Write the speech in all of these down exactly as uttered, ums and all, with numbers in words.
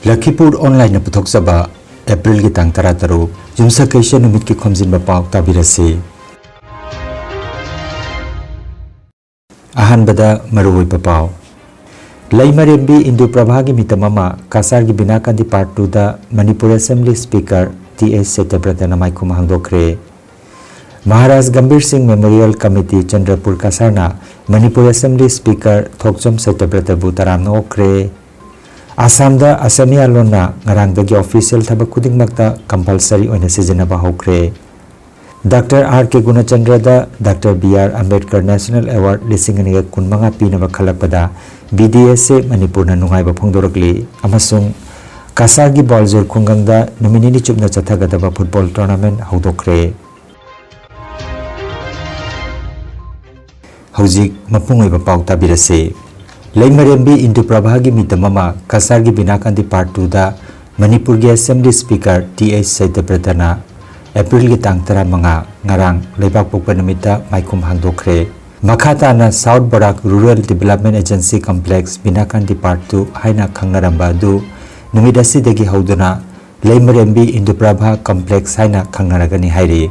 ꯂꯈꯤꯄꯨꯔ ꯑꯣꯟꯂꯥꯏꯟꯅ ꯄꯨꯊꯣꯛꯆꯕ ꯑꯦꯄ꯭ꯔꯤꯜꯒꯤ ꯇꯥꯡ ꯇꯔꯥꯇꯔꯨꯛ, ꯌꯨꯝꯁꯀꯩꯁ ꯅꯨꯃꯤꯠꯀꯤ ꯈꯣꯝꯖꯤꯟꯕ ꯄꯥꯎ ꯇꯥꯕꯤꯔꯁꯤ꯫ ꯑꯍꯥꯟꯕꯗ ꯃꯔꯨꯑꯣꯏꯕ ꯄꯥꯎ꯫ ꯂꯩꯃꯔꯦꯝꯕꯤ ꯏꯟꯗꯨ ꯄ꯭ꯔꯚꯥꯒꯤ ꯃꯤꯇꯝ ꯑꯃ ꯀꯁꯥꯔꯒꯤ ꯕꯤꯅꯥꯀꯥꯟꯗꯤ ꯄꯥꯔꯛ ꯇꯨꯗ Manipur assembly speaker T S ꯁꯇ꯭ꯌꯕ꯭ꯔꯇꯅ ꯃꯥꯏꯈꯨꯝ ꯍꯥꯡꯗꯣꯛꯈ꯭ꯔꯦ꯫ ꯃꯍꯥꯔꯥꯖ ꯒꯝꯚꯤꯔ ꯁꯤꯡ ꯃꯦꯃꯣꯔꯤꯌꯦꯜ ꯀꯃꯤꯇꯤ ꯆꯟꯗ꯭ꯔꯄꯨꯔ ꯀꯁꯥꯔꯅ ꯃꯅꯤꯄꯨꯔ ꯑꯦꯁꯦꯝꯕ꯭ꯂꯤ ꯁ꯭ꯄꯤꯀꯔ ꯊꯣꯛꯆꯣꯝ ꯁꯇ꯭ꯌꯕ꯭ꯔꯇꯕꯨ ꯇꯔꯥꯝꯅ ꯑꯣꯛꯈ꯭ꯔꯦ꯫ ꯑꯁꯥꯝꯗ ꯑꯁꯃꯤꯌꯥ ꯂꯣꯟꯅ ꯉꯔꯥꯡꯗꯒꯤ ꯑꯣꯐꯤꯁꯤꯌꯦꯜ ꯊꯕꯛ ꯈꯨꯗꯤꯡꯃꯛꯇ ꯀꯝꯄꯜꯁꯔꯤ ꯑꯣꯏꯅ ꯁꯤꯖꯤꯟꯅꯕ ꯍꯧꯈ꯭ꯔꯦ꯫ ꯗꯥꯛꯇꯔ ꯑꯥꯔ ꯀꯦ ꯒꯨꯅꯆꯟꯗ꯭ꯔꯗ doctor B R Ambedkar national award ꯂꯤꯁꯤꯡ ꯑꯅꯤꯒ ꯀꯨꯟꯃꯉꯥ ꯄꯤꯅꯕ ꯈꯜꯂꯛꯄꯗ ꯕꯤ ꯗꯤ ꯑꯦꯁ ꯑꯦ ꯃꯅꯤꯄꯨꯔꯅ ꯅꯨꯡꯉꯥꯏꯕ ꯐꯣꯡꯗꯣꯔꯛꯂꯤ ꯑꯃꯁꯨꯡ ꯀꯁꯥꯔꯒꯤ ꯕꯥꯜꯖꯨꯔ ꯈꯨꯡꯒꯪꯗ ꯅꯨꯃꯤꯠ ꯅꯤꯅꯤ ꯆꯨꯞꯅ ꯆꯠꯊꯒꯗꯕ ꯐꯨꯠꯕꯣꯜ ꯇꯣꯔꯅꯥꯃꯦꯟꯠ ꯍꯧꯗꯣꯛꯈ꯭ꯔꯦ꯫ ꯍꯧꯖꯤꯛ ꯃꯄꯨꯡ ꯑꯣꯏꯕ ꯄꯥꯎ ꯇꯥꯕꯤꯔꯁꯤ꯫ ꯂꯩꯃꯔꯦꯝꯕꯤ ꯏꯟꯗꯨ ꯄ꯭ꯔꯚꯥꯒꯤ ꯃꯤꯇꯝ ꯑꯃ ꯀꯁꯥꯔꯒꯤ ꯕꯤꯅꯥꯀꯥꯟꯗꯤ ꯄꯥꯔꯛ ꯇꯨꯗ ꯃꯅꯤꯄꯨꯔꯒꯤ ꯑꯦꯁꯦꯝꯕ꯭ꯂꯤ ꯁ꯭ꯄꯤꯀꯔ ꯇꯤ ꯑꯩꯆ ꯁꯇ꯭ꯌꯕ꯭ꯔꯇꯅ ꯑꯦꯄ꯭ꯔꯤꯜꯒꯤ ꯇꯥꯡ ꯇꯔꯥꯃꯉꯥ, ꯉꯔꯥꯡ ꯂꯩꯕꯥꯛꯄꯣꯛꯄ ꯅꯨꯃꯤꯠꯇ ꯃꯥꯏꯈꯨꯝ ꯍꯥꯡꯗꯣꯛꯈ꯭ꯔꯦ꯫ ꯃꯈꯥ ꯇꯥꯅ south Barak rural development agency complex Binakandi part two ꯍꯥꯏꯅ ꯈꯪꯅꯔꯝꯕ ꯑꯗꯨ ꯅꯨꯃꯤꯠ ꯑꯁꯤꯗꯒꯤ ꯍꯧꯗꯨꯅ ꯂꯩꯃꯔꯦꯝꯕꯤ ꯏꯟꯗꯨ ꯄ꯭ꯔꯚꯥ ꯀꯝꯄ꯭ꯂꯦꯛꯁ ꯍꯥꯏꯅ ꯈꯪꯅꯔꯒꯅꯤ ꯍꯥꯏꯔꯤ꯫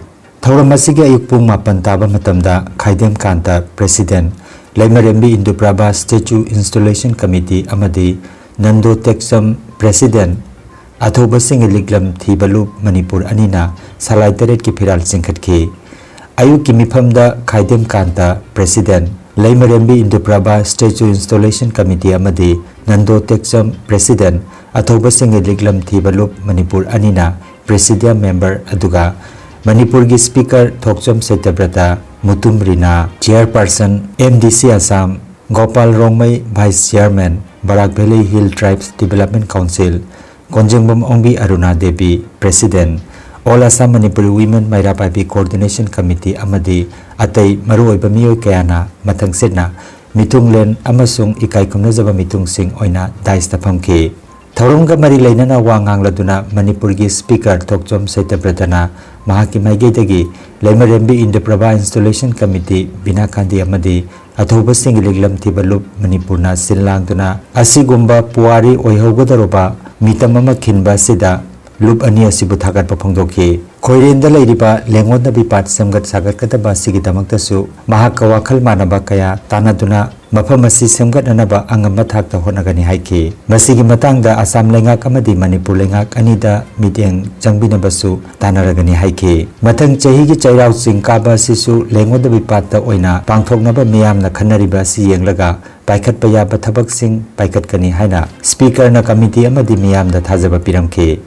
ꯊꯧꯔꯝ ꯑꯁꯤꯒꯤ ꯑꯌꯨꯛ ꯄꯨꯡ ꯃꯥꯄꯟ ꯇꯥꯕ ꯃꯇꯝꯗ Khaidem Kanta, president, Leimarembi Indu Prabha statue installation committee ꯑꯃꯗꯤ ꯅꯟꯗꯣ ꯇꯦꯛꯆꯝ, ꯄ꯭ꯔꯦꯁꯤꯗꯦꯟꯠ, ꯑꯊꯧꯕ ꯁꯤꯡꯒꯤ ꯂꯤꯛꯂꯝ ꯊꯤꯕ ꯂꯨꯞ ꯃꯅꯤꯄꯨꯔ ꯑꯅꯤꯅ ꯁꯂꯥꯏ ꯇꯔꯦꯠꯀꯤ ꯐꯤꯔꯥꯜ ꯆꯤꯡꯈꯠꯈꯤ꯫ ꯑꯌꯨꯛꯀꯤ ꯃꯤꯐꯝꯗ Khaidem Kanta, president, Leimarembi Indu Prabha statue installation committee ꯑꯃꯗꯤ ꯅꯟꯗꯣ ꯇꯦꯛꯆꯝ, ꯄ꯭ꯔꯦꯁꯤꯗꯦꯟꯠ, ꯑꯊꯧꯕ ꯁꯤꯡꯒꯤ ꯂꯤꯛꯂꯝ ꯊꯤꯕ ꯂꯨꯞ ꯃꯅꯤꯄꯨꯔ ꯑꯅꯤꯅ ꯄ꯭ꯔꯦꯁꯤꯗꯤꯌꯝ ꯃꯦꯝꯕꯔ ꯑꯗꯨꯒ ꯃꯅꯤꯄꯨꯔꯒꯤ ꯁ꯭ꯄꯤꯀꯔ ꯊꯣꯛꯆꯣꯝ ꯁꯇ꯭ꯌꯕ꯭ꯔꯇ, ꯃꯨꯇꯨꯝ ꯔꯤꯅꯥ, ꯆꯤꯌꯔꯄꯥꯔꯁꯟ M D C Assam, Gopal Rongmei, vice chairman, Barak valley hill tribes development council, Konjengbam Ongbi Aruna Devi, president, all Assam Manipuri women Meira Paibi coordination committee ꯑꯃꯗꯤ ꯑꯇꯩ ꯃꯔꯨꯑꯣꯏꯕ ꯃꯤꯑꯣꯏ ꯀꯌꯥꯅ ꯃꯊꯪꯁꯤꯠꯅ ꯃꯤꯊꯨꯡꯂꯦꯟ ꯑꯃꯁꯨꯡ ꯏꯀꯥꯏ ꯈꯨꯝꯅꯖꯕ ꯃꯤꯊꯨꯡꯁꯤꯡ ꯑꯣꯏꯅ ꯗꯥꯏꯁꯇ ꯐꯝꯈꯤ꯫ ꯊꯧꯔꯝꯒ ꯃꯔꯤ ꯂꯩꯅꯅ ꯋꯥ ꯉꯥꯡꯂꯗꯨꯅ ꯃꯅꯤꯄꯨꯔꯒꯤ ꯁ꯭ꯄꯤꯀꯔ ꯊꯣꯛꯆꯣꯝ ꯁꯇ꯭ꯌꯕ꯭ꯔꯇꯅ ꯃꯍꯥꯛꯀꯤ ꯃꯥꯏꯀꯩꯗꯒꯤ ꯂꯩꯃꯔꯦꯝꯕꯤ ꯏꯟꯗꯨ ꯄ꯭ꯔꯚꯥ ꯏꯟꯁꯇꯣꯂꯦꯁꯟ ꯀꯃꯤꯇꯤ, ꯕꯤꯅꯥꯀꯥꯟꯗꯤ ꯑꯃꯗꯤ ꯑꯊꯧꯕꯁꯤꯡꯒꯤ ꯂꯤꯛꯂꯝ ꯊꯤꯕ ꯂꯨꯞ ꯃꯅꯤꯄꯨꯔꯅ ꯁꯤꯜ ꯂꯥꯡꯗꯨꯅ ꯑꯁꯤꯒꯨꯝꯕ ꯄꯨꯋꯥꯔꯤ ꯑꯣꯏꯍꯧꯒꯗꯧꯔꯕ ꯃꯤꯇꯝ ꯑꯃ ꯈꯤꯟꯕ ꯑꯁꯤꯗ ꯂꯨꯞ ꯑꯅꯤ ꯑꯁꯤꯕꯨ ꯊꯥꯒꯠꯄ ꯐꯣꯡꯗꯣꯛꯈꯤ꯫ ꯈꯣꯏꯔꯦꯟꯗ ꯂꯩꯔꯤꯕ ꯂꯦꯡꯉꯣꯟꯗꯕꯤ ꯄꯥꯠ ꯁꯦꯝꯒꯠ ꯁꯥꯒꯠꯀꯗꯕ ꯑꯁꯤꯒꯤꯗꯃꯛꯇꯁꯨ ꯃꯍꯥꯛꯀ ꯋꯥꯈꯜ ꯃꯥꯟꯅꯕ ꯀꯌꯥ ꯇꯥꯟꯅꯗꯨꯅ ꯃꯐꯝ ꯑꯁꯤ ꯁꯦꯝꯒꯠꯅꯅꯕ ꯑꯉꯝꯕ ꯊꯥꯛꯇ ꯍꯣꯠꯅꯒꯅꯤ ꯍꯥꯏꯈꯤ꯫ ꯃꯁꯤꯒꯤ ꯃꯇꯥꯡꯗ ꯑꯁꯥꯝ ꯂꯩꯉꯥꯛ ꯑꯃꯗꯤ ꯃꯅꯤꯄꯨꯔ ꯂꯩꯉꯥꯛ ꯑꯅꯤꯗ ꯃꯤꯠꯌꯦꯡ ꯆꯪꯕꯤꯅꯕꯁꯨ ꯇꯥꯟꯅꯔꯒꯅꯤ ꯍꯥꯏꯈꯤ꯫ ꯃꯊꯪ ꯆꯍꯤꯒꯤ ꯆꯩꯔꯥꯎ ꯆꯤꯡ ꯀꯥꯕ ꯑꯁꯤꯁꯨ ꯂꯦꯡꯉꯣꯟꯗꯕꯤ ꯄꯥꯠꯇ ꯑꯣꯏꯅ ꯄꯥꯡꯊꯣꯛꯅꯕ ꯃꯤꯌꯥꯝꯅ ꯈꯟꯅꯔꯤꯕ ꯑꯁꯤ ꯌꯦꯡꯂꯒ ꯄꯥꯏꯈꯠꯄ ꯌꯥꯕ ꯊꯕꯛꯁꯤꯡ ꯄꯥꯏꯈꯠꯀꯅꯤ ꯍꯥꯏꯅ ꯁ꯭ꯄꯤꯀꯔꯅ ꯀꯃꯤꯇꯤ ꯑꯃꯗꯤ ꯃꯤꯌꯥꯝꯗ ꯊꯥꯖꯕ ꯄꯤꯔꯝꯈꯤ꯫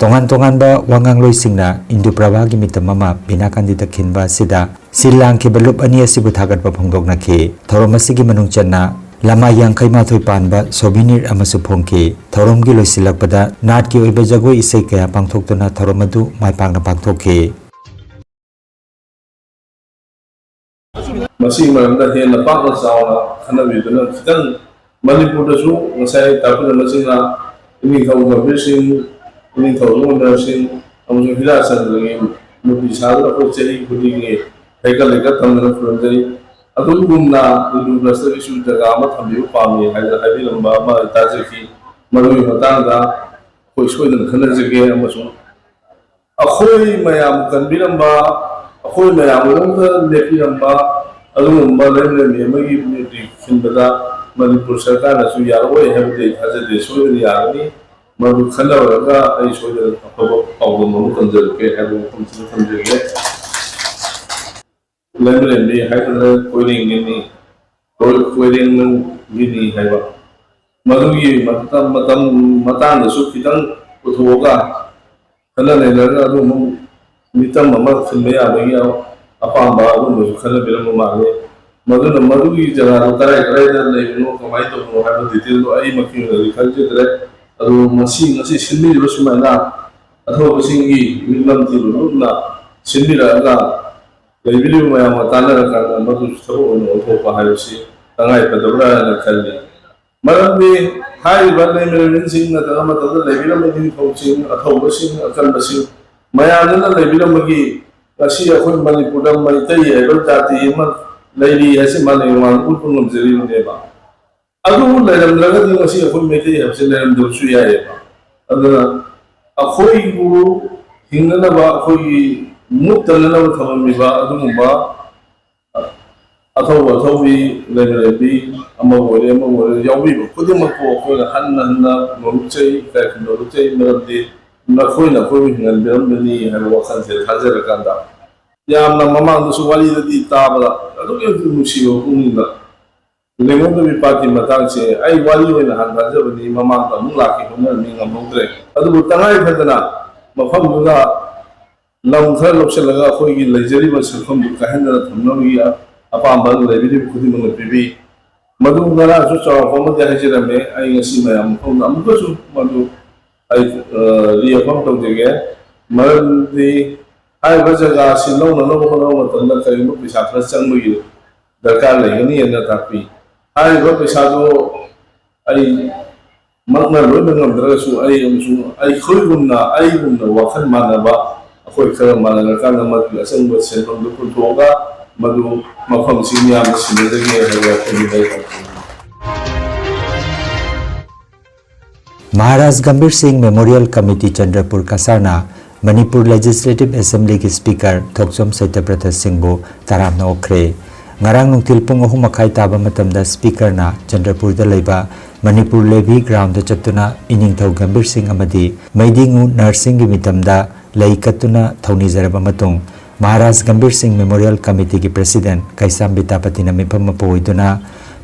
ꯇꯣꯉꯥꯟ ꯇꯣꯉꯥꯟꯕ ꯋꯥꯉꯥꯡꯂꯣꯏꯁꯤꯡꯅ ꯏꯟꯗꯨ ꯄ꯭ꯔꯚꯥꯒꯤ ꯃꯤꯇꯝ ꯑꯃ ꯕꯤꯅꯥ ꯀꯥꯟꯗꯤꯗ ꯈꯤꯟꯕ ꯑꯁꯤꯗ ꯁꯤꯜ ꯂꯥꯡꯈꯤꯕ ꯂꯨꯞ ꯑꯅꯤ ꯑꯁꯤꯕꯨ ꯊꯥꯒꯠꯄ ꯐꯣꯡꯗꯣꯛꯅꯈꯤ꯫ ꯊꯧꯔꯝ ꯑꯁꯤꯒꯤ ꯃꯅꯨꯡ ꯆꯟꯅ ꯂꯃꯥꯏ ꯌꯥꯡꯈꯩ ꯃꯥꯊꯣꯏ ꯄꯥꯟꯕ ꯁꯣꯚꯤꯅꯤꯔ ꯑꯃꯁꯨ ꯐꯣꯡꯈꯤ꯫ ꯊꯧꯔꯝꯒꯤ ꯂꯣꯏꯁꯤꯜꯂꯛꯄꯗ ꯅꯥꯠꯀꯤ ꯑꯣꯏꯕ ꯖꯒꯣꯏ ꯏꯁꯩ ꯀꯌꯥ ꯄꯥꯡꯊꯣꯛꯇꯨꯅ ꯊꯧꯔꯝ ꯑꯗꯨ ꯃꯥꯏ ꯄꯥꯛꯅ ꯄꯥꯡꯊꯣꯛꯈꯤ꯫ ꯃꯁꯤꯒꯤ ꯃꯔꯝꯗ ꯍꯦꯟꯅ ꯄꯥꯛꯅ ꯆꯥꯎꯅ ꯈꯟꯅꯕꯤꯗꯨꯅ ꯈꯤꯇꯪ ꯃꯅꯤꯄꯨꯔꯗꯁꯨ ꯉꯁꯥꯏ ꯇꯥꯛꯄꯤꯔꯝꯕꯁꯤꯡꯅ ꯏꯅꯤꯡꯊꯧ ꯒꯝꯚꯤꯔ ꯁꯤꯡ, ꯏꯅꯤꯡꯊꯧ ꯂꯣꯟꯗꯔ ꯁꯤꯡ ꯑꯃꯁꯨꯡ ꯍꯤꯔꯥꯆꯟꯗ꯭ꯔꯒꯤ ꯃꯨꯔꯇꯤ ꯁꯥꯗꯨꯅ ꯑꯩꯈꯣꯏ ꯆꯍꯤ ꯈꯨꯗꯤꯡꯒꯤ ꯍꯩꯀꯠ ꯂꯩꯀꯠ ꯇꯝꯗꯨꯅ ꯈꯨꯔꯨꯝꯖꯩ꯫ ꯑꯗꯨꯒꯨꯝꯅ ꯍꯤꯟꯗꯨ ꯀꯜꯆꯔꯒꯤꯁꯨ ꯖꯒꯥ ꯑꯃ ꯊꯝꯕꯤꯕ ꯄꯥꯝꯃꯤ ꯍꯥꯏꯅ ꯍꯥꯏꯕꯤꯔꯝꯕ ꯑꯃ ꯑꯩ ꯇꯥꯖꯈꯤ꯫ ꯃꯗꯨꯒꯤ ꯃꯇꯥꯡꯗ ꯑꯩꯈꯣꯏ ꯁꯣꯏꯗꯅ ꯈꯟꯅꯖꯒꯦ ꯑꯃꯁꯨꯡ ꯑꯩꯈꯣꯏ ꯃꯌꯥꯝ ꯀꯟꯕꯤꯔꯝꯕ, ꯑꯩꯈꯣꯏ ꯃꯌꯥꯝꯒꯤꯗꯃꯛꯇ ꯂꯦꯞꯄꯤꯔꯝꯕ ꯑꯗꯨꯒꯨꯝꯕ ꯂꯩꯃꯔꯦꯟꯕꯤ ꯑꯃꯒꯤ ꯃꯤꯍꯨꯠ ꯈꯤꯟꯕꯗ ꯃꯅꯤꯄꯨꯔ ꯁꯔꯀꯥꯔꯅꯁꯨ ꯌꯥꯔꯛꯑꯣꯏ ꯍꯥꯏꯕꯗꯤ ꯑꯩ ꯊꯥꯖꯗꯦ꯫ ꯁꯣꯏꯗꯅ ꯌꯥꯒꯅꯤ꯫ ꯃꯗꯨ ꯈꯟꯅꯔꯒ ꯑꯩ ꯁꯣꯏꯗꯅ ꯑꯐꯕ ꯄꯥꯎꯗꯝ ꯑꯃ ꯇꯝꯖꯔꯛꯀꯦ ꯍꯥꯏꯕ ꯋꯥꯐꯝꯁꯤꯃ ꯊꯝꯖꯒꯦ꯫ ꯂꯩꯃꯔꯦꯟꯕꯤ ꯍꯥꯏꯒꯗ꯭ꯔꯥ, ꯀꯣꯏꯔꯦꯡꯒꯤꯅꯤ, ꯀꯣꯏ-, ꯀꯣꯏꯔꯦꯡꯒꯤꯅꯤ ꯍꯥꯏꯕ, ꯃꯗꯨꯒꯤ ꯃꯇꯝ, ꯃꯇꯝ ꯃꯇꯥꯡꯗꯁꯨ ꯈꯤꯇꯪ ꯄꯨꯊꯣꯛꯑꯒ ꯈꯟꯅ ꯅꯩꯅꯔꯒ ꯑꯗꯨꯒꯨꯝꯕ ꯃꯤꯇꯝ ꯑꯃ ꯈꯤꯟꯕ ꯌꯥꯕꯒꯤ ꯑꯄꯥꯝꯕ ꯑꯗꯨꯒꯨꯝꯕꯁꯨ ꯈꯟꯅꯕꯤꯔꯝꯕ ꯃꯥꯜꯂꯤ꯫ ꯃꯗꯨꯅ ꯃꯗꯨꯒꯤ ꯖꯒꯥꯗꯣ ꯀꯗꯥꯏ ꯀꯗꯥꯏꯗ ꯂꯩꯕꯅꯣ, ꯀꯃꯥꯏꯅ ꯇꯧꯕꯅꯣ ꯍꯥꯏꯕ detail ꯗꯣ ꯑꯩꯃꯛꯀꯤ ꯑꯣꯏꯅꯗꯤ ꯈꯪꯖꯗ꯭ꯔꯦ꯫ ꯑꯗꯨ ꯃꯁꯤ, ꯉꯁꯤ ꯁꯤꯟꯕꯤꯔꯤꯕ ꯁꯨꯃꯥꯏꯅ ꯑꯊꯧꯕꯁꯤꯡꯒꯤ ꯃꯤꯠꯂꯝ ꯊꯤꯕ ꯂꯨꯞꯅ ꯁꯤꯟꯕꯤꯔꯛꯑꯒ ꯂꯩꯕꯤꯔꯤꯕ ꯃꯌꯥꯝꯒ ꯇꯥꯟꯅꯔꯀꯥꯟꯗ ꯃꯗꯨꯁꯨ ꯊꯕꯛ ꯑꯣꯏꯅ ꯑꯣꯟꯊꯣꯛꯄ ꯍꯥꯏꯕꯁꯤ ꯇꯉꯥꯏ ꯐꯗꯕ꯭ꯔꯥ ꯍꯥꯏꯅ ꯈꯜꯂꯤ꯫ ꯃꯔꯝꯗꯤ ꯍꯥꯏꯔꯤꯕ ꯂꯩꯃꯔꯦꯟꯕꯁꯤꯡ ꯅꯠꯇ꯭ꯔꯒ ꯃꯇꯝꯗ ꯂꯩꯕꯤꯔꯝꯕ ꯅꯤꯡꯊꯧꯁꯤꯡ, ꯑꯊꯧꯕꯁꯤꯡ, ꯑꯀꯟꯕꯁꯤꯡ ꯃꯌꯥꯝꯗꯨꯅ ꯂꯩꯕꯤꯔꯝꯕꯒꯤ ꯉꯁꯤ ꯑꯩꯈꯣꯏ ꯃꯅꯤꯄꯨꯔꯗ ꯃꯩꯇꯩ ꯍꯥꯏꯕ ꯖꯥꯇꯤ ꯑꯃ ꯂꯩꯔꯤ ꯍꯥꯏꯁꯤ ꯃꯥꯂꯦꯝ ꯃꯃꯥꯡꯗ ꯎꯠꯄ ꯉꯝꯖꯔꯤꯕꯅꯦꯕ꯫ ꯑꯗꯨ ꯂꯩꯔꯝꯗ꯭ꯔꯒꯗꯤ ꯉꯁꯤ ꯑꯩꯈꯣꯏ ꯃꯩꯇꯩ ꯍꯥꯏꯕꯁꯤ ꯂꯩꯔꯝꯗꯕꯁꯨ ꯌꯥꯏꯑꯕ꯫ ꯑꯗꯨꯅ ꯑꯩꯈꯣꯏꯕꯨ ꯍꯤꯡꯅꯅꯕ, ꯑꯩꯈꯣꯏꯒꯤ ꯃꯨꯠꯇꯅꯅꯕ ꯊꯝꯃꯝꯃꯤꯕ ꯑꯗꯨꯒꯨꯝꯕ ꯑꯊꯧꯕ ꯑꯊꯧꯕꯤ, ꯂꯩꯃꯔꯦꯟꯕꯤ, ꯑꯃꯕꯨ ꯑꯣꯏꯔꯦ ꯑꯃꯕꯨ ꯑꯣꯏꯔꯦ, ꯌꯥꯎꯕꯤꯕ ꯈꯨꯗꯤꯡꯃꯛꯄꯨ ꯑꯩꯈꯣꯏꯅ ꯍꯟꯅ ꯍꯟꯅ ꯅꯣꯂꯨꯛꯆꯩ, ꯏꯀꯥꯏ ꯈꯨꯝꯅꯕ ꯎꯠꯆꯩ꯫ ꯃꯔꯝꯗꯤ ꯅꯈꯣꯏꯅ ꯑꯩꯈꯣꯏꯕꯨ ꯍꯤꯡꯍꯟꯕꯤꯔꯝꯕꯅꯤ ꯍꯥꯏꯕ ꯋꯥꯈꯜꯁꯦ ꯊꯥꯖꯔꯀꯥꯟꯗ, ꯌꯥꯝꯅ ꯃꯃꯥꯡꯗꯁꯨ ꯋꯥꯔꯤꯗꯗꯤ ꯇꯥꯕꯗ ꯑꯗꯨꯛꯀꯤ ꯃꯇꯤꯛ ꯅꯨꯡꯁꯤꯕ ꯄꯨꯛꯅꯤꯡꯗ ꯂꯦꯡꯉꯣꯟꯗꯕꯤ ꯄꯥꯠꯀꯤ ꯃꯇꯥꯡꯁꯦ ꯑꯩ ꯋꯥꯔꯤ ꯑꯣꯏꯅ ꯍꯥꯟꯅ ꯊꯥꯖꯕꯅꯤ, ꯃꯃꯥꯡꯗ ꯑꯃꯨꯛ ꯂꯥꯛꯀꯦ ꯍꯣꯠꯅꯔꯝꯃꯤ, ꯉꯝꯍꯧꯗ꯭ꯔꯦ꯫ ꯑꯗꯨꯕꯨ ꯇꯉꯥꯏ ꯐꯗꯅ ꯃꯐꯝꯗꯨꯗ ꯂꯝ ꯈꯔ ꯂꯧꯁꯤꯜꯂꯒ ꯑꯩꯈꯣꯏꯒꯤ ꯂꯩꯖꯔꯤꯕ ꯁꯛꯐꯝꯗꯨ ꯀꯥꯏꯍꯟꯗꯅ ꯊꯝꯅꯕꯒꯤ ꯑꯄꯥꯝꯕ ꯂꯩꯕꯤꯔꯤꯕ ꯈꯨꯗꯤꯡꯃꯛꯅ ꯄꯤꯕꯤ꯫ ꯃꯗꯨ ꯉꯔꯥꯡꯁꯨ ꯆꯥꯎꯔꯥꯛꯄ ꯑꯃꯗꯤ ꯍꯥꯏꯖꯔꯝꯃꯦ꯫ ꯑꯩ ꯉꯁꯤ ꯃꯌꯥꯝ ꯃꯐꯝꯗ ꯑꯃꯨꯛꯀꯁꯨ ꯃꯗꯨ ꯑꯩ, ꯑ, reaffirm ꯇꯧꯖꯒꯦ꯫ ꯃꯔꯝꯗꯤ ꯍꯥꯏꯔꯤꯕ ꯖꯒꯥ ꯑꯁꯤ ꯂꯧꯅꯅꯕ ꯍꯣꯠꯅꯕ ꯃꯇꯝꯗ ꯀꯔꯤꯒꯨꯝꯕ ꯄꯩꯁꯥ ꯈꯔ ꯆꯪꯕꯒꯤ ꯗꯔꯀꯥꯔ ꯂꯩꯒꯅꯤ ꯍꯥꯏꯅ ꯇꯥꯛꯄꯤ꯫ ꯍꯥꯏꯔꯤꯕ ꯄꯩꯁꯥꯗꯨ ꯑꯩ ꯃꯛꯅ ꯂꯣꯏꯅ ꯉꯝꯗ꯭ꯔꯒꯁꯨ ꯑꯩ ꯑꯃꯁꯨꯡ ꯑꯩꯈꯣꯏꯒꯨꯝꯅ, ꯑꯩꯒꯨꯝꯅ ꯋꯥꯈꯜ ꯃꯥꯟꯅꯕ ꯑꯩꯈꯣꯏ ꯈꯔ ꯃꯥꯟꯅꯔꯀꯥꯟꯗ ꯃꯗꯨꯒꯤ ꯑꯆꯪꯕ ꯁꯦꯟꯐꯝꯗꯨ ꯄꯨꯊꯣꯛꯑꯒ ꯃꯗꯨ ꯃꯐꯝꯁꯤ ꯃꯤꯌꯥꯝꯅ ꯁꯤꯟꯅꯖꯒꯦ ꯍꯥꯏꯕ ꯋꯥꯐꯝꯗꯨ ꯂꯩ꯫ ꯃꯍꯥꯔꯥꯖ ꯒꯝꯚꯤꯔ ꯁꯤꯡ ꯃꯦꯃꯣꯔꯤꯌꯦꯜ ꯀꯃꯤꯇꯤ ꯆꯟꯗ꯭ꯔꯄꯨꯔ ꯀꯁꯥꯔꯅ ꯃꯅꯤꯄꯨꯔ ꯂꯦꯖꯤꯁꯂꯦꯇꯤꯚ ꯑꯦꯁꯦꯝꯕ꯭ꯂꯤꯒꯤ ꯁ꯭ꯄꯤꯀꯔ ꯊꯣꯛꯆꯣꯝ ꯁꯇ꯭ꯌꯕ꯭ꯔꯇ ꯁꯤꯡꯕꯨ ꯇꯔꯥꯝꯅ ꯑꯣꯛꯈ꯭ꯔꯦ꯫ ꯉꯔꯥꯡ ꯅꯨꯡꯊꯤꯜ ꯄꯨꯡ ꯑꯍꯨꯝ ꯃꯈꯥꯏ ꯇꯥꯕ ꯃꯇꯝꯗ ꯁ꯭ꯄꯤꯀꯔꯅ ꯆꯟꯗ꯭ꯔꯄꯨꯔꯗ ꯂꯩꯕ ꯃꯅꯤꯄꯨꯔ ꯂꯦꯚꯤ ꯒ꯭ꯔꯥꯎꯟꯗ ꯆꯠꯇꯨꯅ ꯏꯅꯤꯡꯊꯧ ꯒꯝꯚꯤꯔ ꯁꯤꯡ ꯑꯃꯗꯤ ꯃꯩꯗꯤꯉꯨ ꯅꯔꯁꯤꯡꯒꯤ ꯃꯤꯇꯝꯗ ꯂꯩ ꯀꯠꯇꯨꯅ ꯊꯧꯅꯤꯖꯔꯕ ꯃꯇꯨꯡ, ꯃꯍꯥꯔꯥꯖ ꯒꯝꯚꯤꯔ ꯁꯤꯡ ꯃꯦꯃꯣꯔꯤꯌꯦꯜ ꯀꯃꯤꯇꯤꯒꯤ ꯄ꯭ꯔꯦꯁꯤꯗꯦꯟꯠ ꯀꯩꯁꯥꯝ ꯕꯤꯗ꯭ꯌꯥꯄꯇꯤꯅ ꯃꯤꯐꯝ ꯃꯄꯨ ꯑꯣꯏꯗꯨꯅ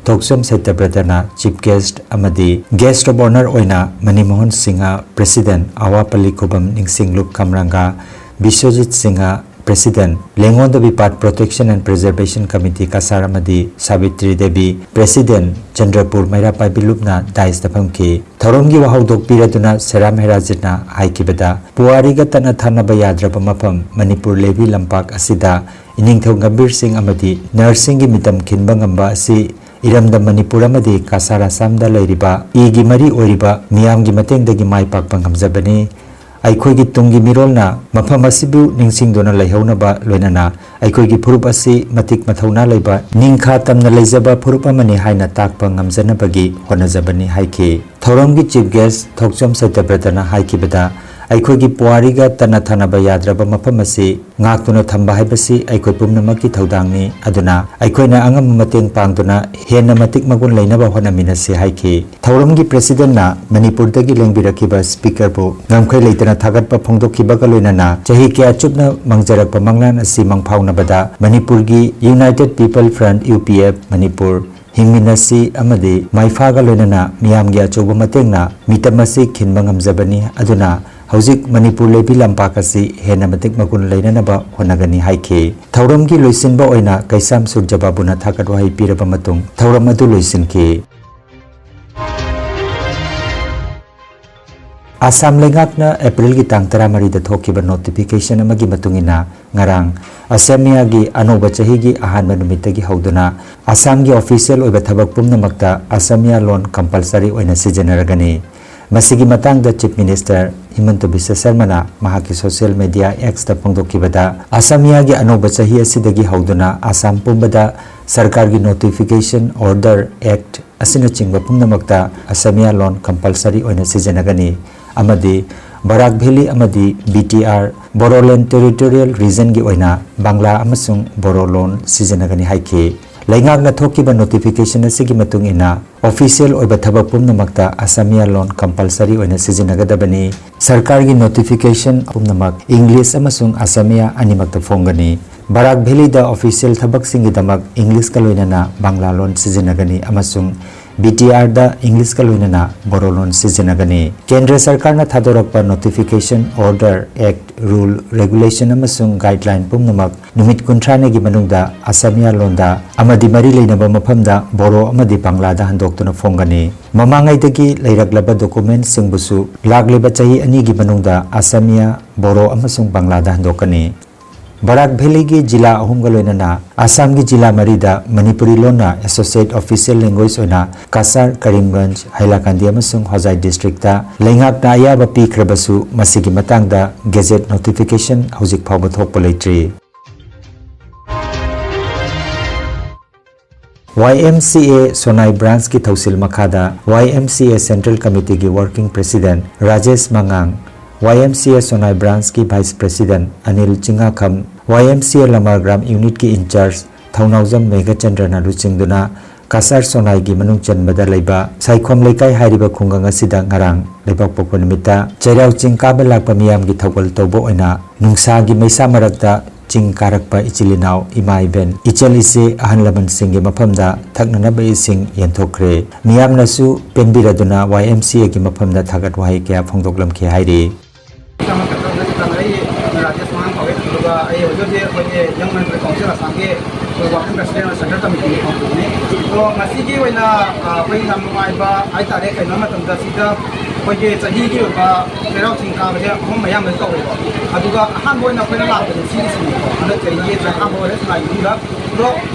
ꯊꯣꯛꯆꯣꯝ ꯁꯇ꯭ꯌꯕ꯭ꯔꯇꯅ ꯆꯤꯐ ꯒꯦꯁ꯭ꯠ ꯑꯃꯗꯤ ꯒꯦꯁ꯭ꯠ ꯑꯣꯐ ꯑꯣꯅꯔ ꯑꯣꯏꯅ ꯃꯅꯤꯃꯣꯍꯟ ꯁꯤꯡꯍ, ꯄ꯭ꯔꯦꯁꯤꯗꯦꯟꯠ, ꯑꯋꯥꯄꯜꯂꯤ ꯈꯨꯕꯝ ꯅꯤꯡꯁꯤꯡꯂꯨꯞ ꯈꯝꯔꯪꯒ, ꯕꯤꯁ꯭ꯋꯖꯤꯠ ꯁꯤꯡꯍ, ꯄ꯭ꯔꯦꯁꯤꯗꯦꯟꯠ, ꯂꯦꯡꯉꯣꯟꯗꯕꯤ ꯄꯥꯠ ꯄ꯭ꯔꯣꯇꯦꯛꯁꯟ ꯑꯦꯟ ꯄ꯭ꯔꯤꯖꯔꯕꯦꯁꯟ ꯀꯃꯤꯇꯤ ꯀꯁꯥꯔ ꯑꯃꯗꯤ ꯁꯥꯕꯤꯇ꯭ꯔꯤ ꯗꯦꯕꯤ, ꯄ꯭ꯔꯦꯁꯤꯗꯦꯟꯠ, ꯆꯟꯗ꯭ꯔꯄꯨꯔ ꯃꯩꯔꯥ ꯄꯥꯏꯕꯤ ꯂꯨꯞꯅ ꯗꯥꯏꯁꯇ ꯐꯝꯈꯤ꯫ ꯊꯧꯔꯝꯒꯤ ꯋꯥꯍꯧꯗꯣꯛ ꯄꯤꯔꯗꯨꯅ ꯁꯦꯔꯥꯝ ꯍꯦꯔꯥꯖꯤꯠꯅ ꯍꯥꯏꯈꯤꯕꯗ, ꯄꯨꯋꯥꯔꯤꯒ ꯇꯠꯅ ꯊꯥꯅꯕ ꯌꯥꯗ꯭ꯔꯕ ꯃꯐꯝ ꯃꯅꯤꯄꯨꯔ ꯂꯦꯚꯤ ꯂꯝꯄꯥꯛ ꯑꯁꯤꯗ ꯏꯅꯤꯡꯊꯧ ꯒꯝꯚꯤꯔ ꯁꯤꯡ ꯑꯃꯗꯤ ꯅꯔꯁꯤꯡꯒꯤ ꯃꯤꯇꯝ ꯈꯤꯟꯕ ꯉꯝꯕ ꯑꯁꯤ ꯏꯔꯝꯗꯝ ꯃꯅꯤꯄꯨꯔ ꯑꯃꯗꯤ ꯀꯁꯥꯔ ꯑꯁꯥꯝꯗ ꯂꯩꯔꯤꯕ ꯏꯒꯤ ꯃꯔꯤ ꯑꯣꯏꯔꯤꯕ ꯃꯤꯌꯥꯝꯒꯤ ꯃꯇꯦꯡꯗꯒꯤ ꯃꯥꯏ ꯄꯥꯛꯄ ꯉꯝꯖꯕꯅꯤ꯫ ꯑꯩꯈꯣꯏꯒꯤ ꯇꯨꯡꯒꯤ ꯃꯤꯔꯣꯜꯅ ꯃꯐꯝ ꯑꯁꯤꯕꯨ ꯅꯤꯡꯁꯤꯡꯗꯨꯅ ꯂꯩꯍꯧꯅꯕ, ꯂꯣꯏꯅꯅ ꯑꯩꯈꯣꯏꯒꯤ ꯐꯨꯔꯨꯞ ꯑꯁꯤ ꯃꯇꯤꯛ ꯃꯊꯧꯅꯥ ꯂꯩꯕ, ꯅꯤꯡꯈꯥ ꯇꯝꯅ ꯂꯩꯖꯕ ꯐꯨꯔꯨꯞ ꯑꯃꯅꯤ ꯍꯥꯏꯅ ꯇꯥꯛꯄ ꯉꯝꯖꯅꯕꯒꯤ ꯍꯣꯠꯅꯖꯕꯅꯤ ꯍꯥꯏꯈꯤ꯫ ꯊꯧꯔꯝꯒꯤ chief guest ꯊꯣꯛꯆꯣꯝ ꯁꯇ꯭ꯌꯕ꯭ꯔꯇꯅ ꯍꯥꯏꯈꯤꯕꯗ, ꯑꯩꯈꯣꯏꯒꯤ ꯄꯨꯋꯥꯔꯤꯒ ꯇꯠꯅ ꯊꯥꯅꯕ ꯌꯥꯗ꯭ꯔꯕ ꯃꯐꯝ ꯑꯁꯤ ꯉꯥꯛꯇꯨꯅ ꯊꯝꯕ ꯍꯥꯏꯕꯁꯤ ꯑꯩꯈꯣꯏ ꯄꯨꯝꯅꯃꯛꯀꯤ ꯊꯧꯗꯥꯡꯅꯤ꯫ ꯑꯗꯨꯅ ꯑꯩꯈꯣꯏꯅ ꯑꯉꯝꯕ ꯃꯇꯦꯡ ꯄꯥꯡꯗꯨꯅ ꯍꯦꯟꯅ ꯃꯇꯤꯛ ꯃꯒꯨꯟ ꯂꯩꯅꯕ ꯍꯣꯠꯅꯃꯤꯟꯅꯁꯤ ꯍꯥꯏꯈꯤ꯫ ꯊꯧꯔꯝꯒꯤ presidentꯅ ꯃꯅꯤꯄꯨꯔꯗꯒꯤ ꯂꯦꯡꯕꯤꯔꯛꯈꯤꯕ speakerꯕꯨ ꯉꯝꯈꯩ ꯂꯩꯇꯅ ꯊꯥꯒꯠꯄ ꯐꯣꯡꯗꯣꯛꯈꯤꯕꯒ ꯂꯣꯏꯅꯅ, ꯆꯍꯤ ꯀꯌꯥ ꯆꯨꯞꯅ ꯃꯥꯡꯖꯔꯛꯄ ꯃꯪꯂꯥꯟ ꯑꯁꯤ ꯃꯪꯐꯥꯎꯅꯕꯗ ꯃꯅꯤꯄꯨꯔꯒꯤ United People Front, U P F, Manipur ꯍꯤꯡꯃꯤꯟꯅꯁꯤ ꯑꯃꯗꯤ ꯃꯥꯏꯐꯥꯒ ꯂꯣꯏꯅꯅ ꯃꯤꯌꯥꯝꯒꯤ ꯑꯆꯧꯕ ꯃꯇꯦꯡꯅ ꯃꯤꯇꯝ ꯑꯁꯤ ꯈꯤꯟꯕ ꯉꯝꯖꯕꯅꯤ꯫ ꯑꯗꯨꯅ ꯍꯧꯖꯤꯛ ꯃꯅꯤꯄꯨꯔ ꯂꯩꯕꯤ ꯂꯝꯄꯥꯛ ꯑꯁꯤ ꯍꯦꯟꯅ ꯃꯇꯤꯛ ꯃꯒꯨꯟ ꯂꯩꯅꯅꯕ ꯍꯣꯠꯅꯒꯅꯤ ꯍꯥꯏꯈꯤ꯫ ꯊꯧꯔꯝꯒꯤ ꯂꯣꯏꯁꯤꯟꯕ ꯑꯣꯏꯅ ꯀꯩꯁꯥꯝ ꯁꯨꯔꯖꯕꯥꯕꯨꯅ ꯊꯥꯒꯠ ꯋꯥꯍꯩ ꯄꯤꯔꯕ ꯃꯇꯨꯡ ꯊꯧꯔꯝ ꯑꯗꯨ ꯂꯣꯏꯁꯤꯟꯈꯤ꯫ ꯑꯁꯥꯝ ꯂꯩꯉꯥꯛꯅ ꯑꯦꯄ꯭ꯔꯤꯜꯒꯤ ꯇꯥꯡ ꯇꯔꯥꯃꯔꯤꯗ ꯊꯣꯛꯈꯤꯕ notification ꯑꯃꯒꯤ ꯃꯇꯨꯡ ꯏꯟꯅ, ꯉꯔꯥꯡ ꯑꯁꯥꯃꯤꯌꯥꯒꯤ ꯑꯅꯧꯕ ꯆꯍꯤꯒꯤ ꯑꯍꯥꯟꯕ ꯅꯨꯃꯤꯠꯇꯒꯤ ꯍꯧꯗꯨꯅ ꯑꯁꯥꯝꯒꯤ official ꯑꯣꯏꯕ ꯊꯕꯛ ꯄꯨꯝꯅꯃꯛꯇ ꯑꯁꯥꯃꯤꯌꯥ ꯂꯣꯟ compulsory ꯑꯣꯏꯅ ꯁꯤꯖꯤꯟꯅꯔꯒꯅꯤ꯫ ꯃꯁꯤꯒꯤ ꯃꯇꯥꯡꯗ Chief Minister ꯍꯤꯃꯟꯇ ꯕꯤꯁ꯭ꯋ ꯁꯔꯃꯅ ꯃꯍꯥꯛꯀꯤ social media Xꯇ ꯐꯣꯡꯗꯣꯛꯈꯤꯕꯗ, ꯑꯁꯥꯃꯤꯌꯥꯒꯤ ꯑꯅꯧꯕ ꯆꯍꯤ ꯑꯁꯤꯗꯒꯤ ꯍꯧꯗꯨꯅ ꯑꯁꯥꯝ ꯄꯨꯝꯕꯗ ꯁꯔꯀꯥꯔꯒꯤ notification, order, act ꯑꯁꯤꯅꯆꯤꯡꯕ ꯄꯨꯝꯅꯃꯛꯇ ꯑꯁꯥꯃꯤꯌꯥ ꯂꯣꯟ compulsory ꯑꯣꯏꯅ ꯁꯤꯖꯤꯟꯅꯒꯅꯤ ꯑꯃꯗꯤ ꯕꯔꯥꯛ ꯚꯦꯂꯤ ꯑꯃꯗꯤ B T R, Bodoland Territorial Regionꯒꯤ ꯑꯣꯏꯅ ꯕꯪꯂꯥ ꯑꯃꯁꯨꯡ ꯕꯣꯔꯣ ꯂꯣꯟ ꯁꯤꯖꯤꯟꯅꯒꯅꯤ ꯍꯥꯏꯈꯤ꯫ ꯂꯩꯉꯥꯛꯅ ꯊꯣꯛꯈꯤꯕ notification ꯑꯁꯤꯒꯤ ꯃꯇꯨꯡ ꯏꯟꯅ, official ꯑꯣꯏꯕ ꯊꯕꯛ ꯄꯨꯝꯅꯃꯛꯇ ꯑꯁꯥꯃꯤꯌꯥ ꯂꯣꯟ compulsory ꯑꯣꯏꯅ ꯁꯤꯖꯤꯟꯅꯒꯗꯕꯅꯤ꯫ ꯁꯔꯀꯥꯔꯒꯤ notification ꯄꯨꯝꯅꯃꯛ English ꯑꯃꯁꯨꯡ ꯑꯁꯥꯃꯤꯌꯥ ꯑꯅꯤꯃꯛꯇ ꯐꯣꯡꯒꯅꯤ꯫ ꯕꯔꯥꯛ ꯚꯦꯂꯤꯗ official ꯊꯕꯛꯁꯤꯡꯒꯤꯗꯃꯛ Englishꯀ ꯂꯣꯏꯅꯅ ꯕꯪꯂꯥ ꯂꯣꯟ ꯁꯤꯖꯤꯟꯅꯒꯅꯤ ꯑꯃꯁꯨꯡ B T Rꯗ Englishꯀ ꯂꯣꯏꯅꯅ ꯕꯣꯔꯣ ꯂꯣꯟ ꯁꯤꯖꯤꯟꯅꯒꯅꯤ꯫ ꯀꯦꯟꯗ꯭ꯔ ꯁꯔꯀꯥꯔꯅ ꯊꯥꯗꯣꯔꯛꯄ notification, order, act, rule, regulation ꯑꯃꯁꯨꯡ guideline ꯄꯨꯝꯅꯃꯛ ꯅꯨꯃꯤꯠ ꯀꯨꯟꯊ꯭ꯔꯥꯅꯤꯒꯤ ꯃꯅꯨꯡꯗ ꯑꯁꯥꯃꯤꯌꯥ ꯂꯣꯟꯗ ꯑꯃꯗꯤ ꯃꯔꯤ ꯂꯩꯅꯕ ꯃꯐꯝꯗ ꯕꯣꯔꯣ ꯑꯃꯗꯤ ꯕꯪꯂꯥꯗ ꯍꯟꯗꯣꯛꯇꯨꯅ ꯐꯣꯡꯒꯅꯤ꯫ ꯃꯃꯥꯡꯉꯩꯗꯒꯤ ꯂꯩꯔꯛꯂꯕ documentꯁꯤꯡꯕꯨꯁꯨ ꯂꯥꯛꯂꯤꯕ ꯆꯍꯤ ꯑꯅꯤꯒꯤ ꯃꯅꯨꯡꯗ ꯑꯁꯥꯃꯤꯌꯥ, ꯕꯣꯔꯣ ꯑꯃꯁꯨꯡ ꯕꯪꯂꯥꯗ ꯍꯟꯗꯣꯛꯀꯅꯤ꯫ ꯕꯔꯥꯛ ꯚꯦꯂꯤꯒꯤ ꯖꯤꯂꯥ ꯑꯍꯨꯝꯒ ꯂꯣꯏꯅꯅ ꯑꯁꯥꯝꯒꯤ ꯖꯤꯂꯥ ꯃꯔꯤꯗ ꯃꯅꯤꯄꯨꯔꯤ ꯂꯣꯟꯅ associate official language ꯑꯣꯏꯅ ꯀꯁꯥꯔ, ꯀꯔꯤꯝꯒꯟꯖ, ꯍꯥꯏꯂꯥꯀꯥꯟꯗꯤ ꯑꯃꯁꯨꯡ ꯍꯣꯖꯥꯏ district ꯂꯩꯉꯥꯛꯅ ꯑꯌꯥꯕ ꯄꯤꯈ꯭ꯔꯕꯁꯨ ꯃꯁꯤꯒꯤ ꯃꯇꯥꯡꯗ gazette notification ꯍꯧꯖꯤꯛ ꯐꯥꯎꯕ ꯊꯣꯛꯄ ꯂꯩꯇ꯭ꯔꯤ꯫ Y M C A ꯁꯣꯅꯥꯏ branch ꯀꯤ ꯊꯧꯁꯤꯜ ꯃꯈꯥꯗ Y M C A Central Committee ꯒꯤ Working President Rajesh ꯃꯉꯥꯡ, Y M C A ꯁꯣꯅꯥꯏ branch ꯀꯤ Vice President Anil Chingakham, Y M C A ꯂꯃꯥꯔꯒ꯭ꯔꯥꯝ unit ꯀꯤ in-charge ꯊꯧꯅꯥꯎꯖꯝ ꯃꯦꯘꯆꯟꯗ꯭ꯔꯅ ꯂꯨꯆꯤꯡꯗꯨꯅ ꯀꯁꯥꯔ ꯁꯣꯅꯥꯏꯒꯤ ꯃꯅꯨꯡ ꯆꯟꯕꯗ ꯂꯩꯕ ꯁꯥꯏꯈꯣꯝ ꯂꯩꯀꯥꯏ ꯍꯥꯏꯔꯤꯕ ꯈꯨꯡꯒꯪ ꯑꯁꯤꯗ ꯉꯔꯥꯡ ꯂꯩꯕꯥꯛꯄꯣꯛꯄ ꯅꯨꯃꯤꯠꯇ ꯆꯩꯔꯥꯎ ꯆꯤꯡ ꯀꯥꯕ ꯂꯥꯛꯄ ꯃꯤꯌꯥꯝꯒꯤ ꯊꯧꯒꯜ ꯇꯧꯕ ꯑꯣꯏꯅ ꯅꯨꯡꯁꯥꯒꯤ ꯃꯩꯁꯥ ꯃꯔꯛꯇ ꯆꯤꯡ ꯀꯥꯔꯛꯄ ꯏꯆꯤꯜ ꯏꯅꯥꯎ, ꯏꯃꯥ ꯏꯕꯦꯟ, ꯏꯆꯜ ꯏꯆꯦ, ꯑꯍꯜ ꯂꯃꯟꯁꯤꯡꯒꯤ ꯃꯐꯝꯗ ꯊꯛꯅꯅꯕ ꯏꯁꯤꯡ ꯌꯦꯟꯊꯣꯛꯈ꯭ꯔꯦ꯫ ꯃꯤꯌꯥꯝꯅꯁꯨ ꯄꯦꯟꯕꯤꯔꯗꯨꯅ Y M C A ꯒꯤ ꯃꯐꯝꯗ ꯊꯥꯒꯠ ꯋꯥꯍꯩ ꯀꯌꯥ ꯐꯣꯡꯗꯣꯛꯂꯝꯈꯤ ꯍꯥꯏꯔꯤ꯫ ꯑꯩ ꯔꯥꯖꯦꯁ ꯃꯉꯥꯡ ꯀꯧꯏ꯫ ꯑꯗꯨꯒ ꯑꯩ ꯍꯧꯖꯤꯛ ꯍꯧꯖꯤꯛ ꯑꯩꯈꯣꯏꯒꯤ Young Men's Council ꯑꯁꯥꯝꯒꯤ ꯑꯩꯈꯣꯏ Working President Central Committee ꯒꯤ ꯐꯝꯕꯅꯤ꯫ ꯑꯗꯣ ꯉꯁꯤꯒꯤ ꯑꯣꯏꯅ, ꯑ, ꯑꯩꯈꯣꯏ ꯌꯥꯝ ꯅꯨꯡꯉꯥꯏꯕ ꯍꯥꯏꯇꯥꯔꯦ꯫ ꯀꯩꯅꯣ ꯃꯇꯝꯗ ꯁꯤꯗ ꯑꯩꯈꯣꯏꯒꯤ ꯆꯍꯤꯒꯤ ꯑꯣꯏꯕ ꯆꯩꯔꯥꯎ ꯆꯤꯡ ꯀꯥꯕꯁꯦ ꯑꯍꯨꯝ ꯑꯌꯥꯝꯕ ꯇꯧꯋꯦꯕ꯫ ꯑꯗꯨꯒ ꯑꯍꯥꯟꯕ ꯑꯣꯏꯅ ꯑꯩꯈꯣꯏꯅ ꯂꯥꯛꯄꯁꯦ ꯁꯤꯒꯤꯁꯤꯅꯦꯀꯣ꯫ ꯍꯟꯗꯛ ꯆꯍꯤꯒꯤ ꯑꯍꯥꯟꯕ ꯑꯣꯏꯔꯦ ꯁꯉꯥꯏ ꯃꯅꯨꯡꯗ꯫ ꯑꯗꯣ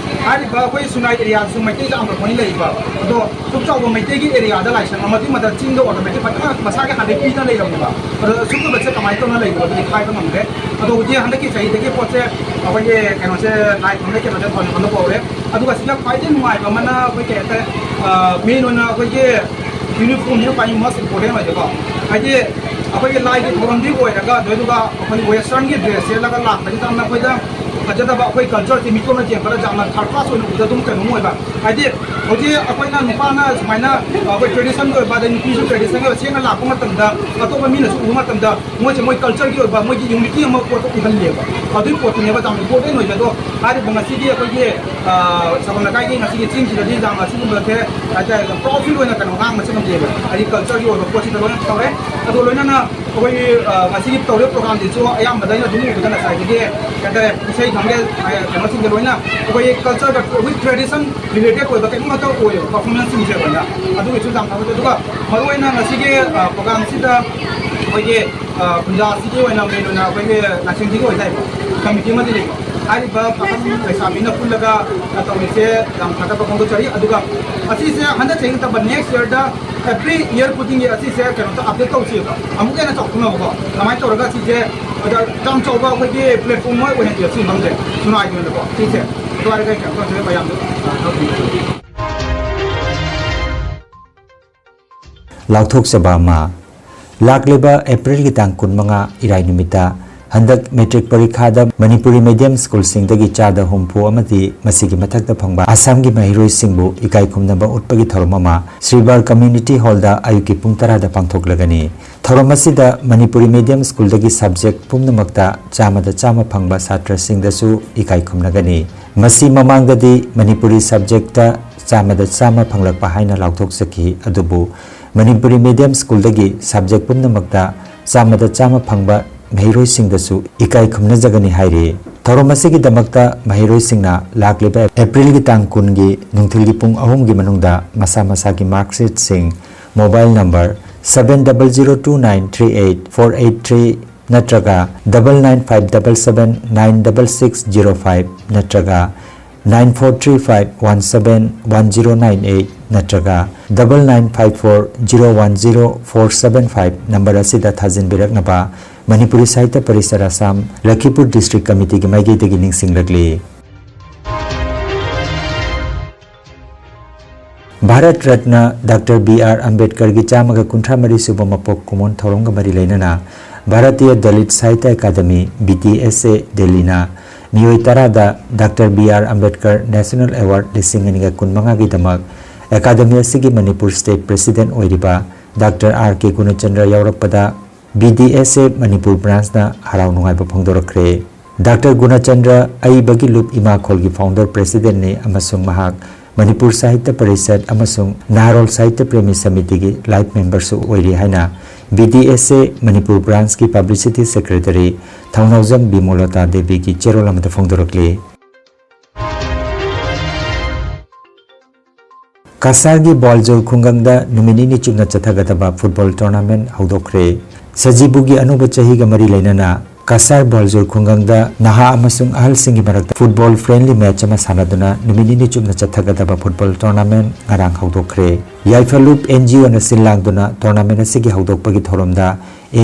ꯍꯥꯏꯔꯤꯕ ꯑꯩꯈꯣꯏ ꯁꯉꯥꯏ area ꯁꯨ ꯃꯩꯇꯩ ꯌꯥꯝꯅ ꯂꯣꯏꯅ ꯂꯩꯕ꯫ ꯑꯗꯣ ꯁꯨꯛ ꯆꯥꯎꯕ ꯃꯩꯇꯩꯒꯤ area ꯗ ꯂꯥꯏꯁꯪ ꯑꯃꯗꯤ ꯃꯗ ꯆꯤꯡꯗ ꯑꯣꯏꯔꯒ ꯃꯩꯇꯩ ꯐꯖꯅ ꯃꯁꯥꯒꯤ ꯍꯥꯟꯅꯗꯒꯤ ꯄꯤꯗꯅ ꯂꯩꯔꯝꯃꯦꯕ꯫ ꯑꯗꯣ ꯁꯤꯒꯨꯝꯕꯁꯦ ꯀꯃꯥꯏꯅ ꯇꯧꯅ ꯂꯩꯕꯅꯣ ꯑꯗꯨꯗꯤ ꯍꯥꯏꯕ ꯉꯝꯗ꯭ꯔꯦ꯫ ꯑꯗꯣ ꯍꯧꯖꯤꯛ ꯍꯟꯗꯛꯀꯤ ꯆꯍꯤꯗꯒꯤ ꯄꯣꯠꯁꯦ ꯑꯩꯈꯣꯏꯒꯤ ꯀꯩꯅꯣꯁꯦ ꯂꯥꯏ ꯈꯨꯔꯨꯝꯕꯒꯤ ꯀꯩꯅꯣꯁꯦ ꯊꯧꯔꯝ ꯑꯃ ꯍꯧꯔꯦ꯫ ꯑꯗꯨꯒ ꯁꯤꯗ ꯈ꯭ꯋꯥꯏꯗꯒꯤ ꯅꯨꯡꯉꯥꯏꯕ ꯑꯃꯅ ꯑꯩꯈꯣꯏ ꯀꯩ ꯍꯥꯏꯇꯥꯔꯦ, ꯑ, main ꯑꯣꯏꯅ ꯑꯩꯈꯣꯏꯒꯤ uniform ꯁꯤꯅ ꯈ꯭ꯋꯥꯏ most important ꯑꯣꯏꯖꯀꯣ꯫ ꯍꯥꯏꯗꯤ ꯑꯩꯈꯣꯏꯒꯤ ꯂꯥꯏꯒꯤ ꯊꯧꯔꯝꯗꯤ ꯑꯣꯏꯔꯒ ꯑꯗꯨꯗꯨꯒ ꯑꯩꯈꯣꯏ western ꯒꯤ dress ꯁꯦꯠꯂꯒ ꯂꯥꯛꯄꯁꯤꯗ ꯌꯥꯝꯅ ꯑꯩꯈꯣꯏꯗ ꯐꯖꯗꯕ, ꯑꯩꯈꯣꯏ culture ꯁꯦ ꯃꯤꯇꯣꯞꯅ ꯌꯦꯡꯕꯗ ꯌꯥꯝꯅ third class ꯑꯣꯏꯅ ꯎꯕꯗ ꯑꯗꯨꯝ ꯀꯩꯅꯣꯝ ꯑꯣꯏꯕ꯫ ꯍꯥꯏꯗꯤ ꯍꯧꯖꯤꯛ ꯑꯩꯈꯣꯏꯅ ꯅꯨꯄꯥꯅ ꯁꯨꯃꯥꯏꯅ, ꯑ, ꯑꯩꯈꯣꯏ tradition ꯒꯤ ꯑꯣꯏꯕ, ꯑꯗꯩ ꯅꯨꯄꯤꯁꯨ tradition ꯒꯤ ꯑꯣꯏꯕ ꯁꯦꯠꯅ ꯂꯥꯛꯄ ꯃꯇꯝꯗ ꯑꯇꯣꯞꯄ ꯃꯤꯅꯁꯨ ꯎꯕ ꯃꯇꯝꯗ ꯃꯣꯏꯁꯦ ꯃꯣꯏ culture ꯒꯤ ꯑꯣꯏꯕ ꯃꯣꯏꯒꯤ unity ꯑꯃ ꯄꯣꯠꯇꯣ ꯎꯍꯜꯂꯦꯕ꯫ ꯑꯗꯨꯒꯤ ꯄꯣꯠꯇꯨꯅꯦꯕ ꯌꯥꯝ important ꯑꯣꯏꯕ꯫ ꯑꯗꯣ ꯍꯥꯏꯔꯤꯕ ꯉꯁꯤꯒꯤ ꯑꯩꯈꯣꯏꯒꯤ, ꯑ, ꯁꯒꯣꯜ ꯂꯩꯀꯥꯏꯒꯤ ꯉꯁꯤꯒꯤ ꯆꯤꯡꯁꯤꯗꯗꯤ ꯌꯥꯝ ꯑꯁꯤꯒꯨꯝꯕꯁꯦ ꯍꯥꯏꯇꯥꯔꯦ, proud feel ꯑꯣꯏꯅ ꯀꯩꯅꯣ ꯉꯥꯡꯕꯁꯦ ꯉꯝꯖꯩꯕ꯫ ꯍꯥꯏꯗꯤ culture ꯒꯤ ꯑꯣꯏꯕ ꯄꯣꯠꯁꯤꯗ ꯂꯣꯏꯅ ꯇꯧꯔꯦ꯫ ꯑꯗꯣ ꯂꯣꯏꯅꯅ ꯑꯩꯈꯣꯏꯒꯤ, ꯑ, ꯉꯁꯤꯒꯤ ꯇꯧꯔꯤꯕ program ꯁꯤꯁꯨ ꯑꯌꯥꯝꯕꯗ ꯑꯩꯅ ꯑꯗꯨꯝ ꯎꯕꯗ ꯉꯁꯥꯏꯗꯒꯤ ꯀꯩ ꯍꯥꯏꯇꯥꯔꯦ, ꯏꯁꯩ ꯈꯪꯗꯦ, ꯑ, ꯀꯩꯅꯣꯁꯤꯡꯁꯦ ꯂꯣꯏꯅ ꯑꯩꯈꯣꯏꯒꯤ culture ꯒ with tradition related ꯑꯣꯏꯕ ꯀꯩꯅꯣ ꯉꯥꯛꯇ ꯑꯣꯏꯌꯦꯕ performance ꯁꯤꯡꯁꯦ ꯂꯣꯏꯅ꯫ ꯑꯗꯨꯒꯤꯁꯨ ꯌꯥꯝ ꯊꯥꯒꯠꯆꯩ꯫ ꯑꯗꯨꯒ ꯃꯔꯨꯑꯣꯏꯅ ꯉꯁꯤꯒꯤ, ꯑ, program ꯁꯤꯗ ꯑꯩꯈꯣꯏꯒꯤ, ꯑ, ꯈꯨꯟꯖꯥꯁꯤꯒꯤ ꯑꯣꯏꯅ main ꯑꯣꯏꯅ ꯑꯩꯈꯣꯏꯒꯤ ꯂꯥꯏꯁꯪꯁꯤꯒꯤ ꯑꯣꯏꯇꯥꯏꯀꯣ꯫ ꯀꯃꯤꯇꯤ ꯑꯃꯗꯤ ꯂꯩꯕ꯫ ꯍꯥꯏꯔꯤꯕ ꯄꯥꯈꯪ ꯂꯩꯁꯥꯕꯤꯅ ꯄꯨꯜꯂꯒ ꯇꯧꯔꯤꯁꯦ ꯌꯥꯝ ꯊꯥꯒꯠꯄ ꯐꯣꯡꯗꯣꯛꯆꯔꯤ꯫ ꯑꯗꯨꯒ ꯑꯁꯤꯁꯦ ꯍꯟꯗꯛ ꯆꯍꯤ ꯅꯠꯇꯕ next yearꯗ every year ꯈꯨꯗꯤꯡꯒꯤ ꯑꯁꯤꯁꯦ ꯀꯩꯅꯣꯗ update ꯇꯧꯁꯦꯕ, ꯑꯃꯨꯛꯀ ꯍꯦꯟꯅ ꯆꯥꯎꯊꯣꯛꯅꯕꯀꯣ꯫ ꯀꯃꯥꯏꯅ ꯇꯧꯔꯒ ꯁꯤꯁꯦ ꯑꯣꯖꯥ ꯌꯥꯝ ꯆꯥꯎꯕ ꯑꯩꯈꯣꯏꯒꯤ platform ꯑꯃ ꯑꯣꯏꯍꯟꯁꯦ ꯁꯤ ꯃꯐꯝꯁꯦ ꯁꯨꯅꯥꯏꯒꯤ ꯑꯣꯏꯅꯀꯣ꯫ ꯁꯤꯁꯦ ꯑꯗꯨ ꯍꯥꯏꯔꯒ ꯀꯩꯅꯣ ꯇꯧꯁꯦ ꯃꯌꯥꯝꯗꯣ ꯂꯥꯎꯊꯣꯛꯆꯕ ꯑꯃ꯫ ꯂꯥꯛꯂꯤꯕ ꯑꯦꯄ꯭ꯔꯤꯜꯒꯤ ꯇꯥꯡ ꯀꯨꯟꯃꯉꯥ ꯏꯔꯥꯏ ꯅꯨꯃꯤꯠꯇ ꯍꯟꯗꯛ ꯃꯦꯇ꯭ꯔꯤꯛ ꯄꯔꯤꯈꯥꯗ ꯃꯅꯤꯄꯨꯔꯤ ꯃꯦꯗꯤꯌꯝ ꯁ꯭ꯀꯨꯜꯁꯤꯡꯗꯒꯤ ꯆꯥꯗ ꯍꯨꯝꯐꯨ ꯑꯃꯗꯤ ꯃꯁꯤꯒꯤ ꯃꯊꯛꯇ ꯐꯪꯕ ꯑꯁꯥꯝꯒꯤ ꯃꯍꯩꯔꯣꯏꯁꯤꯡꯕꯨ ꯏꯀꯥꯏ ꯈꯨꯝꯅꯕ ꯎꯠꯄꯒꯤ ꯊꯧꯔꯝ ꯑꯃ ꯁ꯭ꯔꯤꯕꯥꯔ ꯀꯝꯃ꯭ꯌꯨꯅꯤꯇꯤ ꯍꯣꯜꯗ ꯑꯌꯨꯛꯀꯤ ꯄꯨꯡ ꯇꯔꯥꯗ ꯄꯥꯡꯊꯣꯛꯂꯒꯅꯤ꯫ ꯊꯧꯔꯝ ꯑꯁꯤꯗ ꯃꯅꯤꯄꯨꯔꯤ ꯃꯦꯗꯤꯌꯝ ꯁ꯭ꯀꯨꯜꯗꯒꯤ ꯁꯕꯖꯦꯛ ꯄꯨꯝꯅꯃꯛꯇ ꯆꯥꯃꯗ ꯆꯥꯃ ꯐꯪꯕ ꯁꯥꯇ꯭ꯔꯁꯤꯡꯗꯁꯨ ꯏꯀꯥꯏ ꯈꯨꯝꯅꯒꯅꯤ꯫ ꯃꯁꯤ ꯃꯃꯥꯡꯗꯗꯤ ꯃꯅꯤꯄꯨꯔꯤ ꯁꯕꯖꯦꯛꯇ ꯆꯥꯃꯗ ꯆꯥꯃ ꯐꯪꯂꯛꯄ ꯍꯥꯏꯅ ꯂꯥꯎꯊꯣꯛꯆꯈꯤ꯫ ꯑꯗꯨꯕꯨ ꯃꯅꯤꯄꯨꯔꯤ ꯃꯦꯗꯤꯌꯝ ꯁ꯭ꯀꯨꯜꯗꯒꯤ ꯁꯕꯖꯦꯛ ꯄꯨꯝꯅꯃꯛꯇ ꯆꯥꯃꯗ ꯆꯥꯃ ꯐꯪꯕ ꯃꯍꯩꯔꯣꯏꯁꯤꯡꯗꯁꯨ ꯏꯀꯥꯏ ꯈꯨꯝꯅꯖꯒꯅꯤ ꯍꯥꯏꯔꯤ꯫ ꯊꯧꯔꯝ ꯑꯁꯤꯒꯤꯗꯃꯛꯇ ꯃꯍꯩꯔꯣꯏꯁꯤꯡꯅ ꯂꯥꯛꯂꯤꯕ ꯑꯦꯄ꯭ꯔꯤꯜꯒꯤ ꯇꯥꯡ ꯀꯨꯟꯒꯤ ꯅꯨꯡꯊꯤꯜꯒꯤ ꯄꯨꯡ ꯑꯍꯨꯝꯒꯤ ꯃꯅꯨꯡꯗ ꯃꯁꯥ ꯃꯁꯥꯒꯤ mark sheetꯁꯤꯡ mobile number seven double zero two nine three eight four eight three ꯅꯠꯇ꯭ꯔꯒ double nine five double seven nine double six zero five ꯅꯠꯇ꯭ꯔꯒ nine four three five one seven one zero nine eight ꯅꯠꯇ꯭ꯔꯒ double nine five four zero one zero four seven five number ꯑꯁꯤꯗ ꯊꯥꯖꯤꯟꯕꯤꯔꯛꯅꯕ ꯃꯅꯤꯄꯨꯔꯤ ꯁꯥꯍꯤꯇ꯭ꯌ parishad Assam, ꯂꯈꯤꯄꯨꯔ district committeeꯒꯤ ꯃꯥꯏꯀꯩꯗꯒꯤ ꯅꯤꯡꯁꯤꯡꯂꯛꯂꯤ꯫ Bharat Ratna doctor B R ꯑꯝꯕꯦꯗꯀꯔꯒꯤ ꯆꯥꯝꯃꯒ ꯀꯨꯟꯊ꯭ꯔꯥ ꯃꯔꯤ ꯁꯨꯕ ꯃꯄꯣꯛ ꯀꯨꯝꯑꯣꯟ ꯊꯧꯔꯝꯒ ꯃꯔꯤ ꯂꯩꯅꯅ ꯚꯥꯔꯇꯤꯌ ꯗꯂꯤꯠ ꯁꯥꯍꯤꯇ꯭ꯌ ꯑꯦꯀꯥꯗꯃꯤ, ꯕꯤ ꯗꯤ ꯑꯦꯁ ꯑꯦ, ꯗꯦꯜꯂꯤꯅ ꯃꯤꯑꯣꯏ ꯇꯔꯥꯗ doctor B R Ambedkar national award ꯂꯤꯁꯤꯡ ꯑꯅꯤꯒ ꯀꯨꯟꯃꯉꯥꯒꯤꯗꯃꯛ ꯑꯦꯀꯥꯗꯃꯤ ꯑꯁꯤꯒꯤ ꯃꯅꯤꯄꯨꯔ ꯁ꯭ꯇꯦꯠ ꯄ꯭ꯔꯦꯁꯤꯗꯦꯟꯠ ꯑꯣꯏꯔꯤꯕ ꯗꯥꯛꯇꯔ ꯑꯥꯔ ꯀꯦ ꯒꯨꯅꯆꯟꯗ꯭ꯔ ꯌꯥꯎꯔꯛꯄꯗ ꯕꯤ ꯗꯤ ꯑꯦꯁ ꯑꯦ ꯃꯅꯤꯄꯨꯔ ꯕ꯭ꯔꯥꯟꯆꯅ ꯍꯔꯥꯎ ꯅꯨꯡꯉꯥꯏꯕ ꯐꯣꯡꯗꯣꯔꯛꯈ꯭ꯔꯦ꯫ ꯗꯥꯛꯇꯔ ꯒꯨꯅꯆꯟꯗ꯭ꯔ ꯑꯏꯕꯒꯤ ꯂꯨꯞ ꯏꯃꯥꯈꯣꯜꯒꯤ ꯐꯥꯎꯟꯗꯔ ꯄ꯭ꯔꯦꯁꯤꯗꯦꯟꯠꯅꯤ ꯑꯃꯁꯨꯡ ꯃꯍꯥꯛ ꯃꯅꯤꯄꯨꯔ ꯁꯥꯍꯤꯇ꯭ꯌ ꯄꯔꯤꯁꯠ ꯑꯃꯁꯨꯡ ꯅꯥꯔꯣꯜ ꯁꯥꯍꯤꯇ꯭ꯌ ꯄ꯭ꯔꯦꯃꯤ ꯁꯃꯤꯇꯤꯒꯤ ꯂꯥꯏꯐ ꯃꯦꯝꯕꯔꯁꯨ ꯑꯣꯏꯔꯤ ꯍꯥꯏꯅ ꯕꯤ ꯗꯤ ꯑꯦꯁ ꯑꯦ ꯃꯅꯤꯄꯨꯔ ꯕ꯭ꯔꯥꯟꯆꯀꯤ ꯄꯕ꯭ꯂꯤꯁꯤꯇꯤ ꯁꯦꯀ꯭ꯔꯦꯇꯔꯤ ꯊꯧꯅꯥꯎꯖꯝ ꯕꯤꯃꯣꯂꯇꯥ ꯗꯦꯕꯤꯒꯤ ꯆꯦꯔꯣꯜ ꯑꯃꯗ ꯐꯣꯡꯗꯣꯔꯛꯂꯤ꯫ ꯀꯁꯥꯔꯒꯤ ꯕꯣꯜꯖꯨꯔ ꯈꯨꯡꯒꯪꯗ ꯅꯨꯃꯤꯠ ꯅꯤꯅꯤ ꯆꯨꯞꯅ ꯆꯠꯊꯒꯗꯕ ꯐꯨꯠꯕꯣꯜ ꯇꯣꯔꯅꯥꯃꯦꯟꯠ ꯍꯧꯗꯣꯛꯈ꯭ꯔꯦ꯫ ꯁꯖꯤꯕꯨꯒꯤ ꯑꯅꯧꯕ ꯆꯍꯤꯒ ꯃꯔꯤ ꯂꯩꯅꯅ ꯀꯁꯥꯔ ꯕꯣꯜꯖꯨꯔ ꯈꯨꯡꯒꯪꯗ ꯅꯍꯥ ꯑꯃꯁꯨꯡ ꯑꯍꯜꯁꯤꯡꯒꯤ ꯃꯔꯛꯇ football friendly match ꯑꯃ ꯁꯥꯟꯅꯗꯨꯅ ꯅꯨꯃꯤꯠ ꯅꯤꯅꯤ ꯆꯨꯞꯅ ꯆꯠꯊꯒꯗꯕ football tournament ꯉꯔꯥꯡ ꯍꯧꯗꯣꯛꯈ꯭ꯔꯦ꯫ ꯌꯥꯏꯐ ꯂꯨꯞ N G O ꯅ ꯁꯤꯜ ꯂꯥꯡꯗꯨꯅ tournament ꯑꯁꯤꯒꯤ ꯍꯧꯗꯣꯛꯄꯒꯤ ꯊꯧꯔꯝꯗ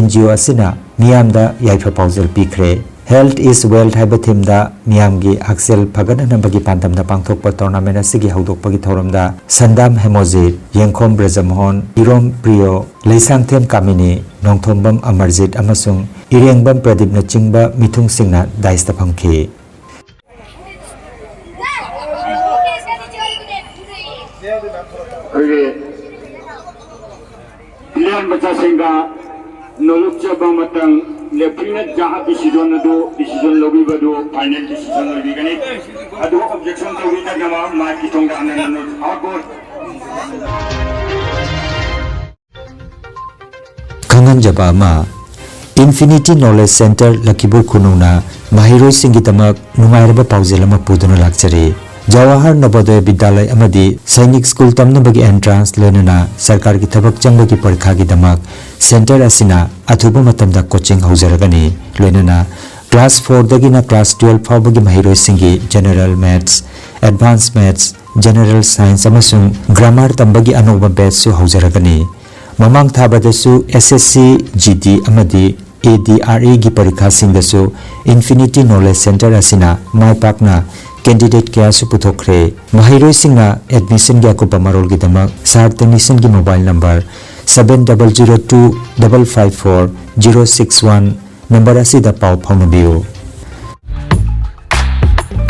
N G O ꯑꯁꯤꯅ ꯃꯤꯌꯥꯝꯗ ꯌꯥꯏꯐ ꯄꯥꯎꯖꯦꯜ ꯄꯤꯈ꯭ꯔꯦ꯫ Health is wealth ꯍꯥꯏꯕ theme ꯗ ꯃꯤꯌꯥꯝꯒꯤ ꯍꯛꯁꯦꯜ ꯐꯒꯠꯍꯟꯅꯕꯒꯤ ꯄꯥꯟꯗꯝꯗ ꯄꯥꯡꯊꯣꯛꯄ tournament ꯑꯁꯤꯒꯤ ꯍꯧꯗꯣꯛꯄꯒꯤ ꯊꯧꯔꯝꯗ ꯁꯟꯗꯥꯝ ꯍꯦꯃꯣꯖꯤꯠ, ꯌꯦꯡꯈꯣꯝ ꯕ꯭ꯔꯖꯃꯣꯍꯟ, ꯏꯔꯣꯝ ꯄ꯭ꯔꯤꯌꯣ, ꯂꯩꯁꯥꯡꯊꯦꯝ ꯀꯥꯃꯤꯅꯤ, ꯅꯣꯡꯊꯣꯝꯕꯝ ꯑꯃꯔꯖꯤꯠ ꯑꯃꯁꯨꯡ ꯏꯔꯦꯡꯕꯝ ꯄ꯭ꯔꯗꯤꯞꯅꯆꯤꯡꯕ ꯃꯤꯊꯨꯡꯁꯤꯡꯅ dais ꯇ ꯐꯝꯈꯤ꯫ ꯑꯩꯈꯣꯏꯒꯤ player ꯃꯆꯥꯁꯤꯡꯒ ꯅꯣꯂꯨꯛꯆꯕ ꯑꯃꯇꯪ, referee ꯅ ꯖꯍꯥ decision ꯑꯗꯨ, decision ꯂꯧꯕꯤꯕ ꯑꯗꯨ final decision ꯑꯣꯏꯕꯤꯒꯅꯤ꯫ ꯑꯗꯨ objection ꯇꯧꯕꯤꯗꯅꯕ mic ꯀꯤ ꯊꯣꯡꯗ ꯍꯟꯅ ꯍꯟꯅ ꯍꯥꯞꯄꯣ꯫ ꯈꯪꯍꯟꯖꯕ ꯑꯃ, Infinity Knowledge Center ꯂꯛꯈꯤꯕꯨꯔ ꯈꯨꯅꯧꯅ ꯃꯍꯩꯔꯣꯏꯁꯤꯡꯒꯤꯗꯃꯛ ꯅꯨꯡꯉꯥꯏꯔꯕ ꯄꯥꯎꯖꯦꯜ ꯑꯃ ꯄꯨꯗꯨꯅ ꯂꯥꯛꯆꯔꯤ꯫ ꯖꯋꯥꯍꯔ ꯅꯕꯣꯗꯌ ꯕꯤꯗ꯭ꯌꯥꯂꯌ ꯑꯃꯗꯤ ꯁꯩꯅꯤꯛ ꯁ꯭ꯀꯨꯜ ꯇꯝꯅꯕꯒꯤ entrance ꯂꯣꯏꯅꯅ ꯁꯔꯀꯥꯔꯒꯤ ꯊꯕꯛ ꯆꯪꯕꯒꯤ ꯄꯔꯤꯈꯥꯒꯤꯗꯃꯛ center ꯑꯁꯤꯅ ꯑꯊꯨꯕ ꯃꯇꯝꯗ coaching ꯍꯧꯖꯔꯒꯅꯤ꯫ ꯂꯣꯏꯅꯅ class four ꯗꯒꯤꯅ class twelve ꯐꯥꯎꯕꯒꯤ ꯃꯍꯩꯔꯣꯏꯁꯤꯡꯒꯤ general maths, advanced maths, general science ꯑꯃꯁꯨꯡ grammar ꯇꯝꯕꯒꯤ ꯑꯅꯧꯕ batch ꯁꯨ ꯍꯧꯖꯔꯒꯅꯤ꯫ ꯃꯃꯥꯡ ꯊꯥꯕꯗꯁꯨ S S C, G D ꯑꯃꯗꯤ A D R E ꯒꯤ ꯄꯔꯤꯈꯥꯁꯤꯡꯗꯁꯨ Infinity Knowledge Center ꯑꯁꯤꯅ ꯃꯥꯏ ꯄꯥꯛꯅ candidate ꯀꯌꯥꯁꯨ ꯄꯨꯊꯣꯛꯈ꯭ꯔꯦ꯫ ꯃꯍꯩꯔꯣꯏꯁꯤꯡꯅ admission ꯒꯤ ꯑꯀꯨꯞꯄ ꯃꯔꯣꯜꯒꯤꯗꯃꯛ Sir ꯇꯅꯤꯁꯟꯒꯤ mobile number seven double zero two double five four zero six one number ꯑꯁꯤꯗ ꯄꯥꯎ ꯐꯥꯎꯅꯕꯤꯌꯨ꯫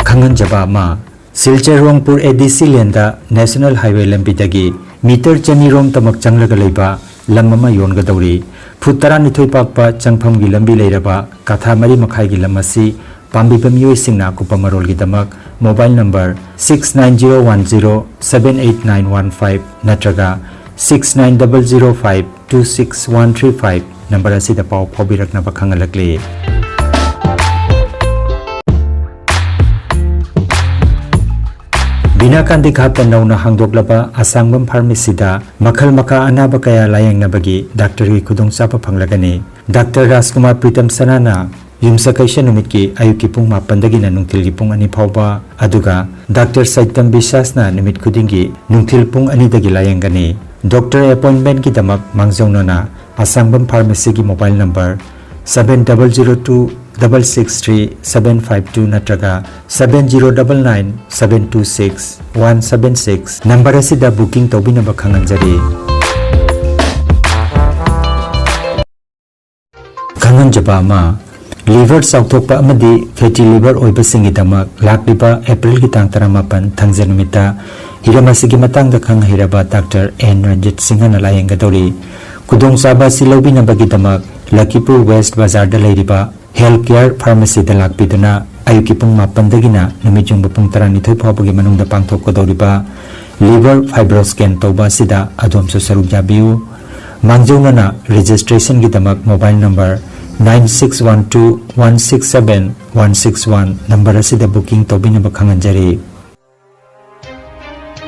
ꯈꯪꯍꯟꯖꯕ ꯑꯃ, Silchar ꯔꯣꯡꯄꯨꯔ A D C lane the National Highway ꯂꯝꯕꯤꯗꯒꯤ meter ꯆꯅꯤ ꯔꯣꯝ ꯇꯃꯛ ꯆꯪꯂꯒ ꯂꯩꯕ ꯂꯝ ꯑꯃ ꯌꯣꯟꯒꯗꯧꯔꯤ꯫ Foot ꯇꯔꯥꯅꯤꯊꯣꯏ ꯄꯥꯛꯄ ꯆꯪꯐꯝꯒꯤ ꯂꯝꯕꯤ ꯂꯩꯔꯕ ꯀꯥꯊꯥ ꯃꯔꯤ ꯃꯈꯥꯏꯒꯤ ꯂꯝ ꯑꯁꯤ ꯄꯥꯝꯕꯤꯕ ꯃꯤꯑꯣꯏꯁꯤꯡꯅ ꯑꯀꯨꯞꯄ ꯃꯔꯣꯜꯒꯤꯗꯃꯛ mobile number six nine zero one zero seven eight nine one five ꯅꯠꯇ꯭ꯔꯒ six nine double zero five two six one three five number ꯑꯁꯤꯗ ꯄꯥꯎ ꯐꯥꯎꯕꯤꯔꯛꯅꯕ ꯈꯪꯍꯜꯂꯛꯂꯤ꯫ ꯕꯤꯅꯥ ꯀꯥꯟꯗꯤ ꯘꯥꯠꯇ ꯅꯧꯅ ꯍꯥꯡꯗꯣꯛꯂꯕ ꯑꯁꯥꯡꯕꯝ pharmacy ꯗ ꯃꯈꯜ ꯃꯈꯥ ꯑꯅꯥꯕ ꯀꯌꯥ ꯂꯥꯌꯦꯡꯅꯕꯒꯤ doctor ꯒꯤ ꯈꯨꯗꯣꯡꯆꯥꯕ ꯐꯪꯂꯒꯅꯤ꯫ Doctor ꯔꯥꯖꯀꯨꯃꯥꯔ ꯄ꯭ꯔꯤꯇꯝ ꯁꯅꯥꯅ ꯌꯨꯝꯁꯀꯩꯁ ꯅꯨꯃꯤꯠꯀꯤ ꯑꯌꯨꯛꯀꯤ ꯄꯨꯡ ꯃꯥꯄꯟꯗꯒꯤꯅ ꯅꯨꯡꯊꯤꯜꯒꯤ ꯄꯨꯡ ꯑꯅꯤ ꯐꯥꯎꯕ, ꯑꯗꯨꯒ ꯗꯥꯛꯇꯔ ꯁꯩꯇꯝ ꯕꯤꯁ꯭ꯋꯥꯁꯅ ꯅꯨꯃꯤꯠ ꯈꯨꯗꯤꯡꯒꯤ ꯅꯨꯡꯊꯤꯜ ꯄꯨꯡ ꯑꯅꯤꯗꯒꯤ ꯂꯥꯌꯦꯡꯒꯅꯤ꯫ ꯗꯣꯛꯇꯔ ꯑꯦꯄꯣꯏꯟꯃꯦꯟꯒꯤꯗꯃꯛ ꯃꯥꯡꯖꯧꯅꯅ ꯑꯁꯥꯡꯕꯝ ꯐꯥꯔꯃꯥꯁꯤꯒꯤ mobile number seven double zero two double six three seven five two ꯅꯠꯇ꯭ꯔꯒ seven zero double nine seven two six one seven six number ꯑꯁꯤꯗ ꯕꯨꯀꯤꯡ ꯇꯧꯕꯤꯅꯕ ꯈꯪꯍꯟꯖꯔꯤ꯫ ꯈꯪꯍꯟꯖꯕ ꯑꯃ, ꯂꯤꯚꯔ ꯆꯥꯎꯊꯣꯛꯄ ꯑꯃꯗꯤ ꯐꯦꯇꯤ ꯂꯤꯚꯔ ꯑꯣꯏꯕꯁꯤꯡꯒꯤꯗꯃꯛ ꯂꯥꯛꯂꯤꯕ ꯑꯦꯄ꯭ꯔꯤꯜꯒꯤ ꯇꯥꯡ ꯇꯔꯥꯃꯥꯄꯟ ꯊꯥꯡꯖ ꯅꯨꯃꯤꯠꯇ ꯍꯤꯔꯝ ꯑꯁꯤꯒꯤ ꯃꯇꯥꯡꯗ ꯈꯪ ꯍꯩꯔꯕ ꯗꯥꯛꯇꯔ ꯑꯦꯟ ꯔꯟꯖꯤꯠ ꯁꯤꯡꯍꯅ ꯂꯥꯌꯦꯡꯒꯗꯧꯔꯤ꯫ ꯈꯨꯗꯣꯡꯆꯥꯕ ꯑꯁꯤ ꯂꯧꯕꯤꯅꯕꯒꯤꯗꯃꯛ ꯂꯈꯤꯄꯨꯔ ꯋꯦꯁ꯭ꯠ ꯕꯖꯥꯔꯗ ꯂꯩꯔꯤꯕ ꯍꯦꯜꯊ ꯀꯦꯌꯔ ꯐꯥꯔꯃꯥꯁꯤꯗ ꯂꯥꯛꯄꯤꯗꯨꯅ ꯑꯌꯨꯛꯀꯤ ꯄꯨꯡ ꯃꯥꯄꯟꯗꯒꯤꯅ ꯅꯨꯃꯤꯠ ꯌꯨꯡꯕ ꯄꯨꯡ ꯇꯔꯥꯅꯤꯊꯣꯏ ꯐꯥꯎꯕꯒꯤ ꯃꯅꯨꯡꯗ ꯄꯥꯡꯊꯣꯛꯀꯗꯧꯔꯤꯕ ꯂꯤꯚꯔ ꯐꯥꯏꯕ꯭ꯔꯣ ꯁ꯭ꯀꯦꯟ ꯇꯧꯕ ꯑꯁꯤꯗ ꯑꯗꯣꯝꯁꯨ ꯁꯔꯨꯛ ꯌꯥꯕꯤꯌꯨ꯫ ꯃꯥꯡꯖꯧꯅꯅ ꯔꯦꯖꯤꯁꯇ꯭ꯔꯦꯁꯟꯒꯤꯗꯃꯛ mobile number nine six one two one six seven one six one number ꯑꯁꯤꯗ ꯕꯨꯀꯤꯡ ꯇꯧꯕꯤꯅꯕ ꯈꯪꯍꯟꯖꯔꯤ꯫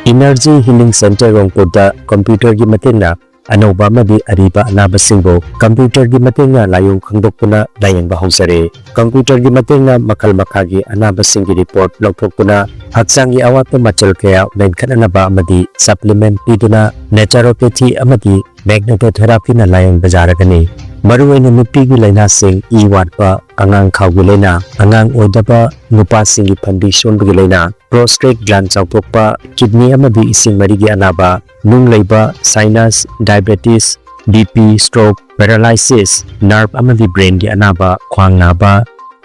ꯏꯅꯔꯖꯤ ꯍꯤꯂꯤꯡ ꯁꯦꯟꯇꯔ ꯔꯣꯡꯄꯨꯔꯗ ꯀꯝꯄ꯭ꯌꯨꯇꯔꯒꯤ ꯃꯇꯦꯡꯅ ꯑꯅꯧꯕ ꯑꯃꯗꯤ ꯑꯔꯤꯕ ꯑꯅꯥꯕꯁꯤꯡꯕꯨ ꯀꯝꯄ꯭ꯌꯨꯇꯔꯒꯤ ꯃꯇꯦꯡꯅ ꯂꯥꯏꯑꯣꯡ ꯈꯪꯗꯣꯛꯇꯨꯅ ꯂꯥꯌꯦꯡꯕ ꯍꯧꯖꯔꯦ꯫ ꯀꯝꯄ꯭ꯌꯨꯇꯔꯒꯤ ꯃꯇꯦꯡꯅ ꯃꯈꯜ ꯃꯈꯥꯒꯤ ꯑꯅꯥꯕꯁꯤꯡꯒꯤ ꯔꯤꯄꯣꯔꯠ ꯂꯧꯊꯣꯛꯇꯨꯅ ꯍꯛꯆꯥꯡꯒꯤ ꯑꯋꯥꯠꯄ ꯃꯆꯜ ꯀꯌꯥ ꯃꯦꯟꯈꯠꯅꯅꯕ ꯑꯃꯗꯤ ꯁꯄ꯭ꯂꯤꯃꯦꯟꯠ ꯄꯤꯗꯨꯅ ꯅꯦꯆꯔꯣꯄꯦꯊꯤ ꯑꯃꯗꯤ ꯃꯦꯒꯅꯦꯇꯣꯊꯦꯔꯥꯄꯤꯅ ꯂꯥꯌꯦꯡꯕ ꯌꯥꯔꯒꯅꯤ꯫ ꯃꯔꯨꯑꯣꯏꯅ ꯅꯨꯄꯤꯒꯤ ꯂꯥꯏꯅꯥꯁꯤꯡ, ꯏ ꯋꯥꯠꯄ, ꯑꯉꯥꯡ ꯈꯥꯎꯒꯤ ꯂꯥꯏꯅꯥ, ꯑꯉꯥꯡ ꯑꯣꯏꯗꯕ, ꯅꯨꯄꯥꯁꯤꯡꯒꯤ ꯐꯟꯕꯤ ꯁꯣꯟꯕꯒꯤ ꯂꯥꯏꯅꯥ, ꯄ꯭ꯔꯣꯁꯇꯦꯠ ꯒ꯭ꯂꯥꯟ ꯆꯥꯎꯊꯣꯛꯄ, ꯀꯤꯗꯅꯤ ꯑꯃꯗꯤ ꯏꯁꯤꯡ ꯃꯔꯤꯒꯤ ꯑꯅꯥꯕ, ꯅꯨꯡ ꯂꯩꯕ, sinus, diabetes, B P, stroke, paralysis, nerve ꯑꯃꯗꯤ ꯕ꯭ꯔꯦꯟꯒꯤ ꯑꯅꯥꯕ, ꯈ꯭ꯋꯥꯡ ꯅꯥꯕ,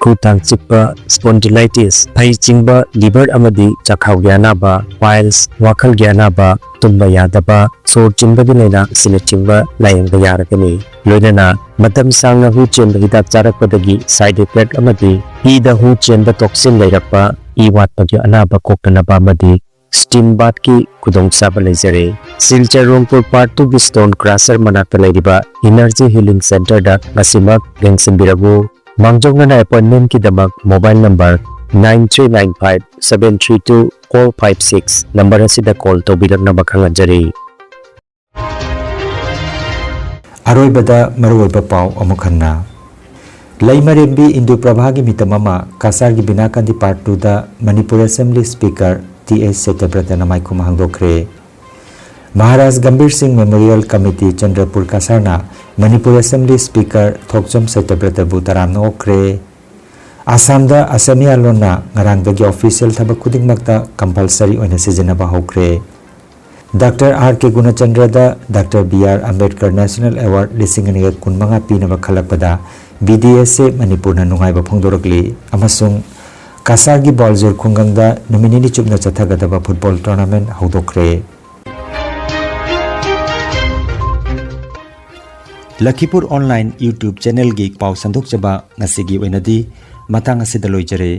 ꯈꯨ ꯇꯥꯡ ꯆꯤꯛꯄ, ꯁ꯭ꯄꯣꯟꯗꯤꯂꯥꯏꯇꯤꯁ, ꯐꯩ ꯆꯤꯡꯕ, ꯂꯤꯚꯔ ꯑꯃꯗꯤ ꯆꯥꯛꯈꯥꯎꯒꯤ ꯑꯅꯥꯕ, ꯄꯥꯏꯜꯁ, ꯋꯥꯈꯜꯒꯤ ꯑꯅꯥꯕ, ꯇꯨꯝꯕ ꯌꯥꯗꯕ, ꯁꯣꯔ ꯆꯤꯟꯕꯒꯤ ꯂꯥꯏꯅꯥ ꯑꯁꯤꯅꯆꯤꯡꯕ ꯂꯥꯌꯦꯡꯕ ꯌꯥꯔꯒꯅꯤ꯫ ꯂꯣꯏꯅꯅ ꯃꯇꯝ ꯁꯥꯡꯅ ꯍꯨ ꯆꯦꯟꯕ ꯍꯤꯗꯥꯛ ꯆꯥꯔꯛꯄꯗꯒꯤ ꯁꯥꯏꯗ ꯏꯐꯦꯛ ꯑꯃꯗꯤ ꯏꯗ ꯍꯨ ꯆꯦꯟꯕ ꯇꯣꯛꯁꯤꯟ ꯂꯩꯔꯛꯄ, ꯏ ꯋꯥꯠꯄꯒꯤ ꯑꯅꯥꯕ ꯀꯣꯛꯅꯅꯕ ꯑꯃꯗꯤ ꯁ꯭ꯇꯤꯝ ꯕꯥꯊꯀꯤ ꯈꯨꯗꯣꯡꯆꯥꯕ ꯂꯩꯖꯔꯦ꯫ ꯁꯤꯜꯆꯔ ꯔꯣꯡꯄꯨꯔ ꯄꯥꯔꯠ ꯇꯨꯒꯤ ꯁ꯭ꯇꯣꯟ ꯀ꯭ꯔꯁꯔ ꯃꯅꯥꯛꯇ ꯂꯩꯔꯤꯕ ꯏꯅꯔꯖꯤ ꯍꯤꯂꯤꯡ ꯁꯦꯟꯇꯔꯗ ꯉꯁꯤꯃꯛ ꯌꯦꯡꯁꯤꯟꯕꯤꯔꯛꯎ꯫ ꯃꯥꯡꯖꯧꯅꯅ ꯑꯦꯄꯣꯏꯟꯃꯦꯟꯠꯀꯤꯗꯃꯛ mobile number nine three nine five seven three two four five six number ꯑꯁꯤꯗ ꯀꯣꯜ ꯇꯧꯕꯤꯔꯛꯅꯕ ꯈꯪꯍꯟꯖꯔꯤ꯫ ꯑꯔꯣꯏꯕꯗ ꯃꯔꯨꯑꯣꯏꯕ ꯄꯥꯎ ꯑꯃꯨꯛ ꯍꯟꯅ꯫ ꯂꯩꯃꯔꯦꯝꯕꯤ ꯏꯟꯗꯨ ꯄ꯭ꯔꯚꯥꯒꯤ ꯃꯤꯇꯝ ꯑꯃ ꯀꯁꯥꯔꯒꯤ ꯕꯤꯅꯥꯀꯥꯟꯗꯤ ꯄꯥꯔꯠ ꯇꯨꯗ Manipur assembly speaker T S ꯁꯇ꯭ꯌꯕ꯭ꯔꯇꯅ ꯃꯥꯏꯈꯨꯝ ꯍꯥꯡꯗꯣꯛꯈ꯭ꯔꯦ꯫ ꯃꯍꯥꯔꯥꯖ ꯒꯝꯚꯤꯔ ꯁꯤꯡ ꯃꯦꯃꯣꯔꯤꯌꯦꯜ ꯀꯃꯤꯇꯤ ꯆꯟꯗ꯭ꯔꯄꯨꯔ ꯀꯁꯥꯔꯅ ꯃꯅꯤꯄꯨꯔ ꯑꯦꯁꯦꯝꯕ꯭ꯂꯤ ꯁ꯭ꯄꯤꯀꯔ ꯊꯣꯛꯆꯣꯝ ꯁꯇ꯭ꯌꯕ꯭ꯔꯇꯕꯨ ꯇꯔꯥꯝꯅ ꯑꯣꯛꯈ꯭ꯔꯦ꯫ ꯑꯁꯥꯝꯗ ꯑꯁꯃꯤꯌꯥ ꯂꯣꯟꯅ ꯉꯔꯥꯡꯗꯒꯤ ꯑꯣꯐꯤꯁꯤꯌꯦꯜ ꯊꯕꯛ ꯈꯨꯗꯤꯡꯃꯛꯇ ꯀꯝꯄꯜꯁꯔꯤ ꯑꯣꯏꯅ ꯁꯤꯖꯤꯟꯅꯕ ꯍꯧꯈ꯭ꯔꯦ꯫ ꯗꯥꯛꯇꯔ ꯑꯥꯔ ꯀꯦ ꯒꯨꯅꯆꯟꯗ꯭ꯔꯗ doctor B R Ambedkar national award ꯂꯤꯁꯤꯡ ꯑꯅꯤꯒ ꯀꯨꯟꯃꯉꯥ ꯄꯤꯅꯕ ꯈꯜꯂꯛꯄꯗ ꯕꯤ ꯗꯤ ꯑꯦꯁ ꯑꯦ ꯃꯅꯤꯄꯨꯔꯅ ꯅꯨꯡꯉꯥꯏꯕ ꯐꯣꯡꯗꯣꯔꯛꯂꯤ ꯑꯃꯁꯨꯡ ꯀꯁꯥꯔꯒꯤ ꯕꯥꯜꯖꯨꯔ ꯈꯨꯡꯒꯪꯗ ꯅꯨꯃꯤꯠ ꯅꯤꯅꯤ ꯆꯨꯞꯅ ꯆꯠꯊꯒꯗꯕ ꯐꯨꯠꯕꯣꯜ ꯇꯣꯔꯅꯥꯃꯦꯟꯠ ꯍꯧꯗꯣꯛꯈ꯭ꯔꯦ꯫ ꯂꯈꯤꯄꯨꯔ ꯑꯣꯟꯂꯥꯏꯟ YouTube ꯆꯦꯅꯦꯜꯒꯤ ꯄꯥꯎ ꯁꯟꯗꯣꯛꯆꯕ ꯉꯁꯤꯒꯤ ꯑꯣꯏꯅꯗꯤ ꯃꯇꯥꯡ ꯑꯁꯤꯗ ꯂꯣꯏꯖꯔꯦ꯫